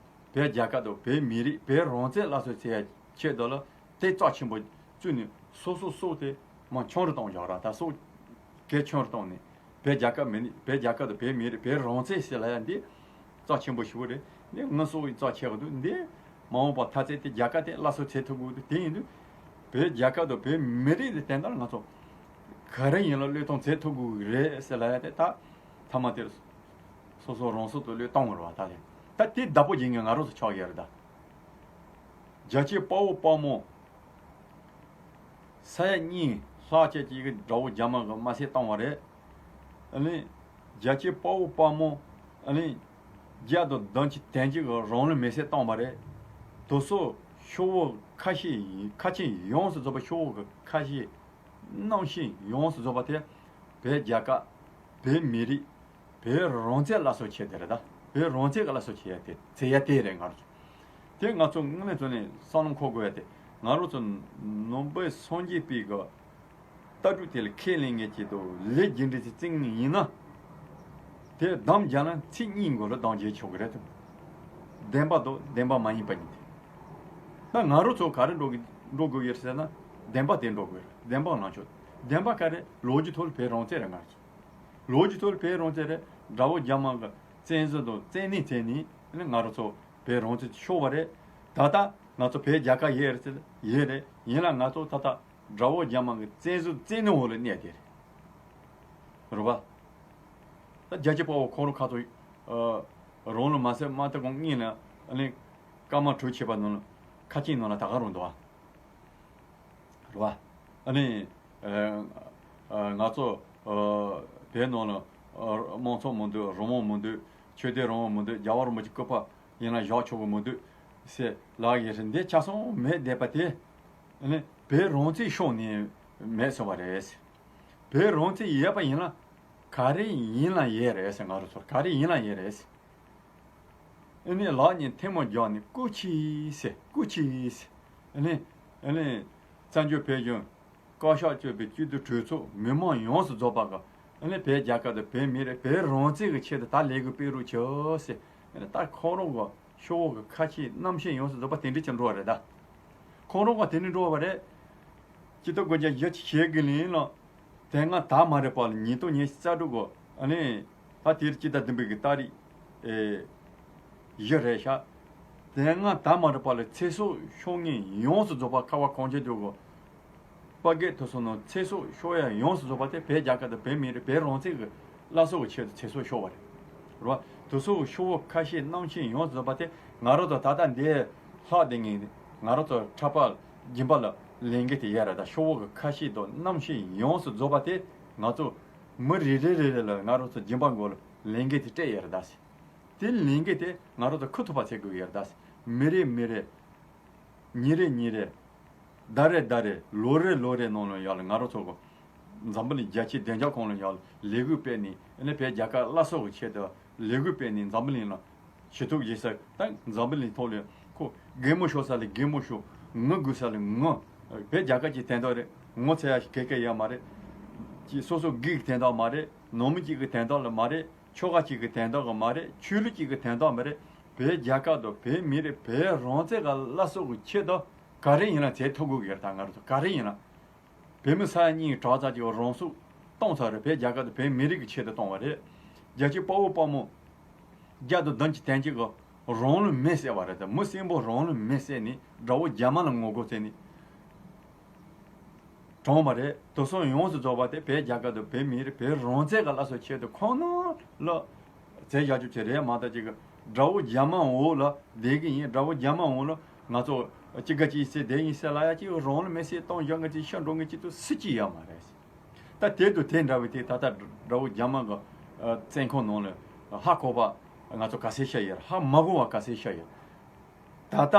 བོད་རྒྱལ་ཁབ་དང་བོད་མི་རིགས་བོད་རང་བཙན་སླར་གསོ་བྱེད་ཡ་ཆེད་དུ་ལ་དེ་རྩ་ཆེན་པོ་བརྩིས་ནས། སོ་སོ་སོ་དེ་མ་ཆུང་རུ་གཏོང་བཞག་ར། ད་སོ་གལ་ཆུང་རུ་གཏོང་ནས། བོད་རྒྱལ་ཁབ་མི་རིགས་བོད་རྒྱལ་ཁབ་དང་བོད་མི་རིགས་བོད་རང་བཙན་ཟེར་ལ་ཡ་འདི་རྩ་ཆེན་པོ་ཞེ་པོ་རེད། འདི་ང་སོ་ཡི་རྩ་ཆེ་བ་འདུག་འདི་མ་འོངས་པ་ཐ་ཚད་དེ་རྒྱལ་ཁབ་དེ་སླར་གསོ་བྱེད་ཐུབ་དགོས་འདུག་དེ་ཡིན་དུས་བོད་རྒྱལ་ཁབ་དང་བོད་མི་རིགས་དེ་དེ་འདྲ་ང་ཚོ་ག་རེ་ཡིན་ལ་བློས་གཏོང་བྱེད་ཐུབ་དགོས་རེད་ཟེར་ལ་ཡ་དེ་ད་མཐའ་མ་དེར། སོ་སོ་རང་སོ་དུ་བློས་གཏོང་བར་བ་ད་ལས། ད་དེ་བདག་པོ་བྱེད་མཁན་ང་རང་ཚོ་ཆགས་ཡོད་རེད་ད། རྒྱལ་གཅེས་དཔའ་བོ་དཔའ་མོ་ས་ཡ་གཉིས་ལྷག་ཅིག་ཅིག་གི་དགྲ་བོ་རྒྱ་དམར་གི་དམར་གསོད་བཏང་བ་རེད། ཨ་ནི་རྒྱལ་གཅེས་དཔའ་བོ་དཔའ་མོ་ཨ་ནི་བརྒྱ་དང་བདུན་ཅུ་དོན་གཅིག་གི་རང་ལུས་མེར་སྲེག་བཏང་བ་རེད། དེ་ཚོ་ཤོག་བུ་ཁ་ཤས་ཁ་ཆེམས་ཡོངས་སུ་རྫོགས་པ་ཤོག་བུ་གི་ཁ་ཤས་རྣམ་ཤེས་ཡོངས་སུ་རྫོགས་པ་དེ་བོད་རྒྱལ་ཁབ་བོད་མི་རིགས། བོད་རང་བཙན་སླར་གསོ་བྱེད་དེ་རེད་ད། བོད་རང་བཙན་གྱི་སླར་གསོ་བྱེད་ཡ་དེ་བྱེད་ཡ་དེ་རེད་ང་རང་ཚོ། དེ་ང་ཚོ་དངོས་གནས་ཚོ་ནས་བསམ་བློ་འཁོར་དགོས་ཡ་དེ། ང་རང་ཚོ་ནང་པའི་སངས་རྒྱས་པའི་གི་ལྟ་གྲུབ་དེ་ལ་ཁས་ལེན་མཁན་གྱི་དུ་ལས་རྒྱུ་འབྲས་ཅིག་བརྩི་ངེས་ཡིན་ན། དེ་གདམ་རྒྱག་ན་ཚིག་གཉིས་མགོ་ལ་གདམ་རྒྱག་ཆོག་གི་རེད་དམ། བདེན་པ་དང་བདེན་པ་མ་ཡིན་པ་གཉིས་དེ། ད་ང་རང་ཚོ་ག་རེ་འགྲོ་གི་འགྲོ་དགོས་ཡོད་ཟེར་ན། བདེན་པ་དེ་འགྲོ་དགོས་རེད། བདེན་པ་ལངས་ཆོག་བདེན་པ་ག་རེ། ལོ་རྒྱུས་ཐོག་ལ་བོད་རང་བཙན་རེད་ང་རང་ཚོ། ལོ་རྒྱུས་ཐོག་ལ་བོད་རང་བཙན་རེད། དགྲ་བོ་རྒྱ་དམར་གི་བཙན་འཛུལ་དང་བཙན་གནོན་བྱས་ནས་ནི་ང་རང་ཚོ་བོད་རང་བཙན་ཤོར་བ་རེད། ད་ལྟ་ང་ཚོ་བོད་རྒྱལ་ཁབ་ཡོད་རེད་ཟེར། ཡོད་རེད། ཡིན་ལ་ང་ཚོ་ད་ལྟ་དགྲ་བོ་རྒྱ་དམར་གི་བཙན་འཛུལ་བཙན་གནོན་འོག་ལ་གནས་དེ་རེད། རེད་པ། ད་རྒྱལ་གཅེས་དཔའ་བོ་ཁོང་རང་ཁ་ཐོག་ཨ་རང་ལུས་མེར་སྲེག་མ་ཐེབས་གོང་སྔོན་ལ་ཨ་ནི་ཀརྨ་གྲོས་ཆོད་པ་ནང་ལ་ཁ་ཆེམས་ནང་ལ་ད་ག་རང་འདུག་ཨ། རེད་བ། ཨ་ནི། ཨ་ཨ་ང་ཚོ་ཨ་བོད་ནང་ལ་ཨ་དམངས་གཙོ་མི་འདུག་རང་དབང་མི་འདུག་ཆོས་དད་རང་དབང་མི་འདུག་རྒྱལ་བ་རིན་པོ་ཆེ་སྐུ་པར་ཡིན་ན་བཞག་ཆོག་གི་མི་འདུག་ཟེར་ལབ་ཡོད་རེད། འདི་ཆ་ཚང་མེད་བསྡད་པ་དེ། ཨ་ནི་བོད་རང་བཙན་ཤོར་ནས་མེད་སོང་བ་རེད། བོད་རང་བཙན་ཡོད་པ་ཡིན་ན་ག་རེ་ཡིན་ལ་ཡོད་རེད་ཟེར། ང་རང་ཚོར་ག་རེ་ཡིན་ལ་ཡོད་རེད་ཟེར། ཨ་ནི་ལག་གཉིས་ཐལ་མོ་སྦྱར་ནས་སྐུ་མཁྱེན་ཟེར། སྐུ་མཁྱེན་ཟེར། ཨ་ནི་ཨ་ནི་བཙན་བྱོལ་བོད་གཞུང་བཀའ་ཤག་གཙོས་པའི་སྤྱི་འཐུས་གྲོས་ཚོགས་མི་མང་ཡོངས་སུ་རྫོགས་པ་གི་ཨ་ནི་བོད་རྒྱལ་ཁབ་དང་བོད་མི་རིགས་བོད་རང་བཙན་གྱི་ཆེད་དུ་ད་ལས་འགུལ་སྤེལ་རོགས་བྱོས་ཟེར། ཨ་ནི་ད་ཁོང་རང་གི་ཤོག་བུ་གི་ཁ་ཆེམས་རྣམ་ཤེས་ཡོངས་སུ་རྫོགས་པ་དེ་འདྲ་ཅིག་འགྲོ་བ་རེད་ད། ཁོང་རང་གི་དེ་འདྲ་འགྲོ་བ་རེད། སྤྱི་ཟླ་དགུ་བརྒྱ་བཞི་བཅུ་ཞེ་དགུ་ལིན་ལ། དེ་སྔ་ད་མ་རེད་པ་ལ་ཉིས་སྟོང་ཉི་ཤུ་རྩ་དྲུག་གོ། ཨ་ནི། ད་དེར་སྤྱི་ཟླ་བདུན་པའི་གི་ཏ་རིག་ཨེ། བཞི་རེད་ཤག་དེ་སྔ་ད་མ་རེད་པ་ལ་ཚེ་སྲོག་ཤོར་མཁན་ཡོངས་སུ་རྫོགས་པ་ཁ་བ་གངས་ཅན་ལྗོངས་གོ། དཔའ་སྐད་ཐོས་སོང་ནོ་ཚེ་སྲོག་ཤོར་ཡ་ཡོངས་སུ་རྫོགས་པ་དེ་བོད་རྒྱལ་ཁབ་དང་བོད་མི་རིགས་བོད་རང་བཙན་གི་བླ་སྲོག་གི་ཆེད་དུ་ཚེ་སྲོག་ཤོར་བ་རེད། རེད་བ། དེ་ཚོ་གི་ཤོག་བུ་ཁ་ཤས་རྣམ་ཤེས་ཡོངས་སུ་རྫོགས་པ་དེ་ང་རང་ཚོ་ད་ལྟ་འདི་ལྷག་བསྡད་ངེས་ང་རང་ཚོ་འཁྲབ་པ་སྦྱིན་པ་ལ་ལས་འགན་དེ་ཡོད་རེད། ད་ཤོག་བུ་གི་ཁ་ཤས་དང་རྣམ་ཤེས་ཡོངས་སུ་རྫོགས་པ་དེ་ང་ཚོ་མི་རེ་རེ་རེ་རེ་ལ་ང་རང་ཚོ་སྦྱིན་པ་མགོ་ལ་ལས་འགན་དེ་སྤྲད་ཡོད་རེད། ད་དེ་ལས་འགན་དེ་ང་རང་ཚོ་ཁུར་ཐུབ་པ་བྱེད་དགོས་ཡོད་རེད། ད་མི་རེ་མི་རེ། ཉིན་རེ་ཉིན་རེ། ཟླ་རེ་ཟླ་རེ། ལོ་རེ་ལོ་རེ་ནང་ལ་ཡར་ལ་ང་རང་ཚོ་གི་འཛམ་བུ་གླིང་རྒྱལ་སྤྱིའི་བདེ་འཇགས་ཁང་ལ་ཡར་ལ་ལས་འགུལ་སྤེལ་ནས་ཨ་ནི་བོད་རྒྱལ་ཁབ་སླར་གསོ་གི་ཆེད་དུ་ལས་འགུལ་སྤེལ་ནས་འཛམ་བུ་གླིང་ལ་ཞུ་གཏུག་བྱེད་ས། ད་འཛམ་བུ་གླིང་ཐོག་ལ་ཁོ་གད་མོ་ཤོར་ས་ལ་གད་མོ་ཤོར། ངུ་དགོས་ས་ལ་ངུ། བོད་རྒྱལ་ཁབ་ཀྱི་དོན་དག་རེད། ངོ་ཚ་ཡ་ཞིག་ག་གེ་ཡོད་མ་རེད། ཀྱི་སོ་སོ་སྒེར་གྱི་དོན་དག་མ་རེད། ནང་མི་གཅིག་གི་དོན་དག་ལ་མ་རེད། ཆོལ་ཁ་གཅིག་གི་དོན་དག་གི་མ་རེད། ཆོས་ལུགས་གཅིག་གི་དོན་དག་མ་རེད། བོད་རྒྱལ་ཁབ་དང་བོད་མི་རིགས་བོད་རང་བཙན་ག་སླར་གསོ་གི་ཆེད་དུ་ག་རེ་ཡིན་ན་བྱེད་ཐུབ་དགོས་ཀྱི་རེད། ད་ང་རང་ཚོ་ག་རེ་ཡིན་ན། བོད་མི་ས་ཡ་གཉིས་གྲགས་ཚ་གཅིག་རང་སྲོག་གཏོང་ཚར་རེད། བོད་རྒྱལ་ཁབ་དང་བོད་མི་རིགས་ཀྱི་ཆེད་དུ་གཏོང་བ་རེད། རྒྱལ་གཅེས་དཔའ་བོ་དཔའ་མོ་བརྒྱ་དང་བདུན་ཅུ་དོན་གཅིག་གི་རང་ལུས་མེ་བསད་པ་རེད། ད་མི་གསོན་པོ་རང་ལུས་མེ་བསད་ནས་དགྲ་བོ་རྒྱ་དམར་ལ་ངོ་རྒོལ་བྱས་ནས། གྲོངས་པ་རེད། དེ་སོང་ཡོངས་སུ་རྫོགས་པ་དེ་བོད་རྒྱལ་ཁབ་དང་བོད་མི་རིགས་བོད་རང་བཙན་ག་སླར་གསོ་ཆེད་དུ་ཁོང་རྣམས་ལ་རྩལ་བཞག་རྒྱུ་ཅིག་རེད་མ་གཏོགས་ཅིག་དགྲ་བོ་རྒྱ་དམར་འོག་ལ་བསྡད་ཀྱི་ཡིན། དགྲ་བོ་རྒྱ་དམར་འོག་ལ་ང་ཚོ་ ཅི་ག་ཅི་ཡིན་ཟེར་དེ་ཡིན་ཟེར་ལ་ཡ་ཅིག་རང་ལ་མེ་སྲེག་གཏོང་བཞག་ང་ཅིག་ཤི་འགྲོ་ང་ཅིག་ཏུ་སུ་ཅི་ཡ་མ་རེད། ད་དེ་དུ་དེ་འདྲ་བའི་དེ་ད་ལྟ་དགྲ་བོ་རྒྱ་དམར་གི་བཙོན་ཁང་ནང་ལ་ཧ་གོ་བ་ང་ཚོ་ག་ཚད་ཤ་ཡོད་རེད། ཧ་མ་གོ་བ་ག་ཚད་ཤ་ཡོད། ད་ལྟ་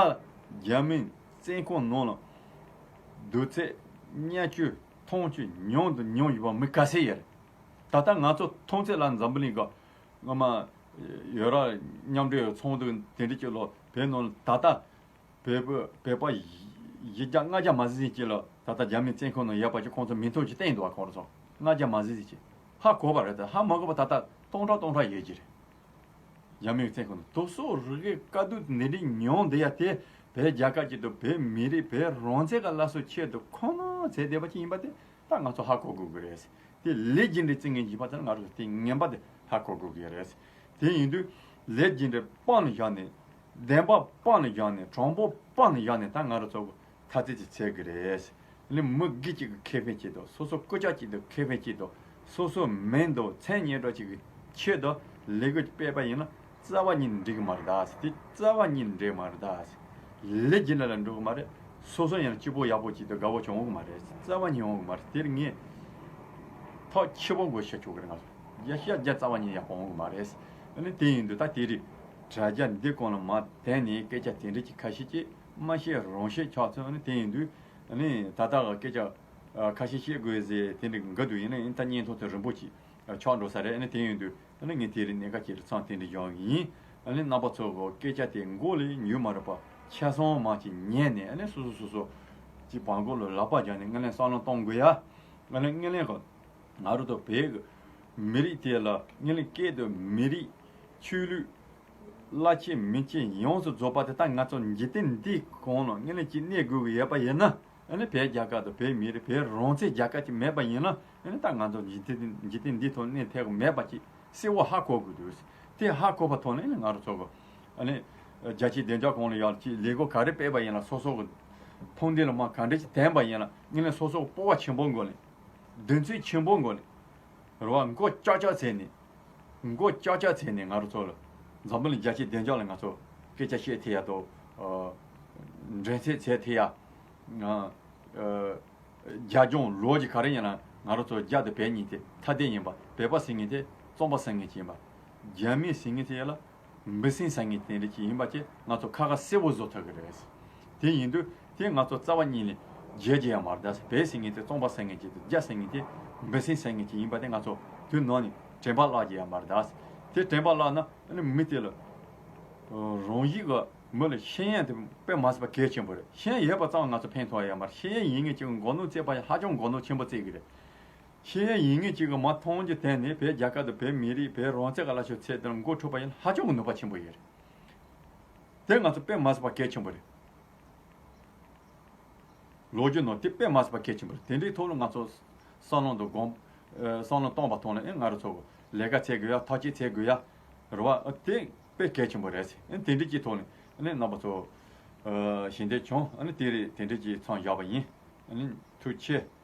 རྒྱ་མིའི་བཙོན་ཁང་ནང་ལ་དུས་ཚོད་བརྙས་བཅོས་མཐོང་བཅོས་མྱོང་དུ་མྱོང་ཡོད་པ་མི་ག་ཚད་ཡོད་རེད། ད་ལྟ་ང་ཚོ་མཐོང་ཚད་ལ་འཛམ་བུ་གླིང་གི་སྔོན་མ་ཡོད་ར་མཉམ་འབྲེལ་ཚོགས་འདུ་དེ་འདྲ་ཅིག་ལོ་བོད་ནང་ལ་ད་ལྟ་བོད་པ་བོད་པ་བཞི་བརྒྱ་ལྔ་བརྒྱ་མ་ཟིན་ཟིན་ཅིག་ལ་ད་ལྟ་རྒྱ་མིའི་བཙོན་ཁང་ནང་ཡོད་པ་ཅིག་ཁོང་ཚོ་མིང་ཐོ་ཅིག་བསྟན་འདུག་བ། ཁོང་ཚོ་ལྔ་བརྒྱ་མ་ཟིན་ཟིན་ཅིག་ཧ་གོ་བ་རེད། ད་ཧ་མ་གོ་བ་ད་ལྟ་སྟོང་ཕྲག་སྟོང་ཕྲག་ཡོད་ཀྱི་རེད། རྒྱ་མིའི་བཙོན་ཁང་དུ་དུག་སོགས་རིགས་དཀའ་སྡུག་འདི་འདྲའི་མྱོང་བསྡད་ཡ་དེ་བོད་རྒྱལ་ཁབ་ཅིག་ཏུ་བོད་མི་རིགས་བོད་རང་བཙན་གྱི་སླར་གསོའི་ཆེད་དུ་ཁོ་ན་བྱས་བསྡད་པ་ཅིག་ཡིན་པ་དེ་ད་ང་ཚོ་ཧ་གོ་དགོས་ཀྱི་རེད། དེ་ལས་རྒྱུ་འབྲས་བརྩི་ངན་ཡིན་པ་དེ་ང་ཚོ་དེ་ངན་པ་དེ་ཧ་གོ་དགོས་ཀྱི་རེད། དེ་ཡིན་དུས་ལས་རྒྱུ་འབྲས་སྤང་ནས་བཞག་ནས་བདེན་པ་སྤང་ནས་བཞག་ནས་དྲང་པོ་སྤང་ནས་བཞག་ནས་ད་ང་རང་ཚོ་ཐ་ཚིག་ཅིག་འཚོལ་གི་རེད། ཨ་ནི་མི་སྒེར་གཅིག་གི་ཁེ་ཕན་ཆེད་དུ་སོ་སོ་སྐུ་ཅག་གཅིག་ཏུ་ཁེ་ཕན་ཆེད་དུ་སོ་སོ་མིང་དང་མཚན་སྙན་གྲགས་གཅིག་གི་ཆེད་དུ་ལས་འགུལ་སྤེལ་པ་ཡིན་ན་རྩ་བ་ཉིད་འགྲིག་གི་མ་རེད་ད་ཟེར། དེ་རྩ་བ་ཉིད་འགྲིག་མ་རེད་ད་ཟེར། ལས་རྒྱུ་འབྲས་ལ་འགྲོ་གི་མ་རེད། སོ་སོ་ཡང་སྐྱིད་པོ་ཡག་པོ་གཅིག་ཏུ་དགའ་བོ་བྱུང་གི་མ་རེད། རྩ་བ་ཉིད་ཡོང་གི་མ་རེད། དེར་ངས་ཐག་ཆེ་པོ་དགོས་ཤ་ཆོག་གི་རེད། ང་ཚོ་རྒྱ་ཤ་རྒྱ་རྩ་བ་ཉིད་ཡག་པོ་ཡོང་གི་མ་རེད། ཨ་ནི་དེ་ཡིན་དུས་ད་དེ་རིགས་དྲ་རྒྱ་འདི་སྒང་ལ་མར་བསྡད་ནས་སྐད་ཆ་དེ་འདྲ་གི་ཁ་ཤས་ཀྱིས་མ་ཤེས་རང་ཤེས་ཆགས་ཚུལ། ཨ་ནི་དེ་ཡིན་དུས་ཨ་ནི་ད་ལྟ་གི་སྐད་ཆ་ཨ་ཁ་ཤས་བཤད་དགོས་ཟེར་དེ་འདྲ་འགའ་འདུག་ཡིན་ན་ཡིན་ད་བརྙན་ཐུང་དེ་རིང་པོ་ཅིག་ཨ་ཆགས་འགྲོ་ས་རེད། ཨ་ནི་དེ་ཡིན་དུས་ཨ་ནི་ངས་དེ་རིང་གནད་འགག་ཅིག་ལ་མཚམས་དེ་འདྲ་བཞག་གི་ཡིན། ཨ་ནི་རྣམ་པ་ཚོ་གི་སྐད་ཆ་དེ་མགོ་ལ་ཉོན་མ་རེད་པ། ཆ་ཚང་མ་ཅིག་ཉན་ནས་ཨ་ནི་སོ་སོ་སོ་སོ་ཅིག་བར་མགོ་ལ་ལག་པ་བརྒྱབ་ནས་དངོས་གནས་བསམ་བློ་གཏོང་དགོས་ཡ། ཨ་ནི་དངོས་གནས་གི་ང་རང་ཚོ་བོད་ཀྱི་མི་རིགས་དེ་ལ་དངོས་གནས་སྐད་དང་མི་རིགས་ཆོས་ལུགས་བླ་ཆེ་མི་ཆེ་ཡོངས་སུ་རྫོགས་པ་དེ་ད་ང་ཚོ་འཇིག་རྟེན་འདིའི་གོང་ལ་དངོས་གནས་ཅིག་གནས་དགོས་ཀྱི་ཡོད་པ་ཡིན་ན། ཨ་ནི་བོད་རྒྱལ་ཁབ་དང་བོད་མི་རིགས་བོད་རང་བཙན་རྒྱལ་ཁབ་ཅིག་མེད་པ་ཡིན་ན་ཨ་ནི་ད་ང་ཚོ་འཇིག་རྟེན་འཇིག་རྟེན་འདིའི་ཐོག་གནས་ཐུབ་ཀྱི་མེད་པ་ཅིག་གསལ་བོ་ཧ་གོ་དགོས་འདུག་དེ་ཧ་གོ་བ་ཐོག་ནས་ཨ་ནི་ང་རང་ཚོ་གི་ཨ་ནི་རྒྱལ་སྤྱིའི་བདེ་འཇགས་ཁང་ལ་ཡར་ཅིག་ལས་འགུལ་ག་རེ་སྤེལ་བ་ཡིན་ན་སོ་སོ་གི་ཕུང་འདི་ལ་མ་ག་འདྲ་ཅིག་བསྟན་པ་ཡིན་ན་དངོས་གནས་སོ་སོ་གི་སྤོབས་པ་ཆེན་པོ་དགོས་ནས། གདེང་ཚོད་ཆེན་པོ་དགོས་ནས། རེད་བ། མགོ་ལྕག་ལྕག་བྱས་ནས། མགོ་ལྕག་ལྕག་བྱས་ནས་ང་རང་ཚོ་ལ་འཛམ་བུ་གླིང་རྒྱལ་སྤྱིའི་བདེ་འཇགས་ལ་ང་ཚོ་སྐད་ཆ་བཤད་ཐུབ་ཡ་དང་། ཨ། འགྲན་རྩོད་བྱེད་ཐུབ་ཡ། ཨ། ཨ། རྒྱབ་ལྗོངས་ལོ་རྒྱུས་ག་རེ་ཡིན་ན་ང་རང་ཚོ་རྒྱ་དང་བོད་གཉིས་དེ་ཐ་དད་ཡིན་པ། བོད་པ་ཟེར་མཁན་དེ་རྩམ་པ་ཟ་མཁན་ཅིག་ཡིན་པ། རྒྱ་མི་ཟེར་མཁན་དེ་ལ་འབུ་སྲིན་ཟ་མཁན་དེ་འདྲ་ཅིག་ཡིན་པ་ཅིག་ང་ཚོ་ཁ་ཁ་གསལ་པོ་བཟོ་ཐུབ་ཀྱི་རེད། དེ་ཡིན་དུས་དེ་ང་ཚོ་རྩ་བ་ཉིད་ནས་བརྗེད་རྒྱུ་ཡང་མ་རེད་ད། བོད་ཟེར་མཁན་དེ་རྩམ་པ་ཟ་མཁན་ཅིག་དང་རྒྱ་ཟེར་མཁན་དེ་འབུ་སྲིན་ཟ་མཁན་ཅིག་ཡིན་པ་དེ་ང་ཚོ་དུས་ནང་ནས་དྲན་པ་བརླག་རྒྱུ་ཡང་མ་རེད་ད། དེ་དྲན་པ་བརླག་ན་ཨ་ནི་མི་དེ་ལ་རང་ཡིག་གི་མི་ལ་ཤེས་ཡོན་དེ་དཔེ་མ་སྲིད་པ་གལ་ཆེན་པོ་རེད། ཤེས་ཡོན་ཡོད་པ་ཙམ་ང་ཚོ་ཕན་ཐོགས་ཡ་མ་རེད། ཤེས་ཡོན་ཡིན་མཁན་གཅིག་གི་མགོ་ནོར་བརྩེགས་པ་ཡང་ཧ་ཅང་མགོ་ནོར་ཆེན་པོ་བརྩེགས་ཀྱི་རེད། ཤེས་ཡོན་ཡིན་མཁན་གཅིག་གི་མ་མཐོང་རྒྱུ་དེ་ནི་བོད་རྒྱལ་ཁབ་དང་བོད་མི་རིགས་བོད་རང་བཙན་ག་ལ་ཤོད་ཚད་དེར་མགོ་འཁྲུག་པ་ཡིན་ན་ཧ་ཅང་གི་ནུས་པ་ཆེན་པོ་ཡོད་རེད། དེ་ང་ཚོ་དཔེ་མ་སྲིད་པ་གལ་ཆེན་པོ་རེད། ལོ་རྒྱུས་ནང་དེ་དཔེ་མ་སྲིད་པ་གལ་ཆེན་པོ་རེད། དེ་འདྲའི་ཐོག་ལ་ང་ཚོ་བསམ་བློ་དང་སྒོམ། ཨ། བསམ་བློ་གཏོང་བ་ཐོག་ནས་ཨེ་ང་རང་ཚོ་ལས་ཀ་བྱེད་དགོས་ཡ། ཐག་གཅོད་བྱེད་དགོས་ཡ། རེད་བ། ཨ། དེ་དཔེ་གལ་ཆེན་པོ་རེད་ཟེར། ཨེ་དེ་འདྲའི་གི་ཐོག་ནས་ཨ་ནི་རྣམ་པ་ཚོ། ཨ། ཞལ་འདེབས་བྱུང་། ཨ་ནི་དེ་རེད། དེ་འདྲའི་གི་མཚམས་བཞག་པ་ཡིན། ཨ་ནི་ཐུགས་རྗེ་ཆེ།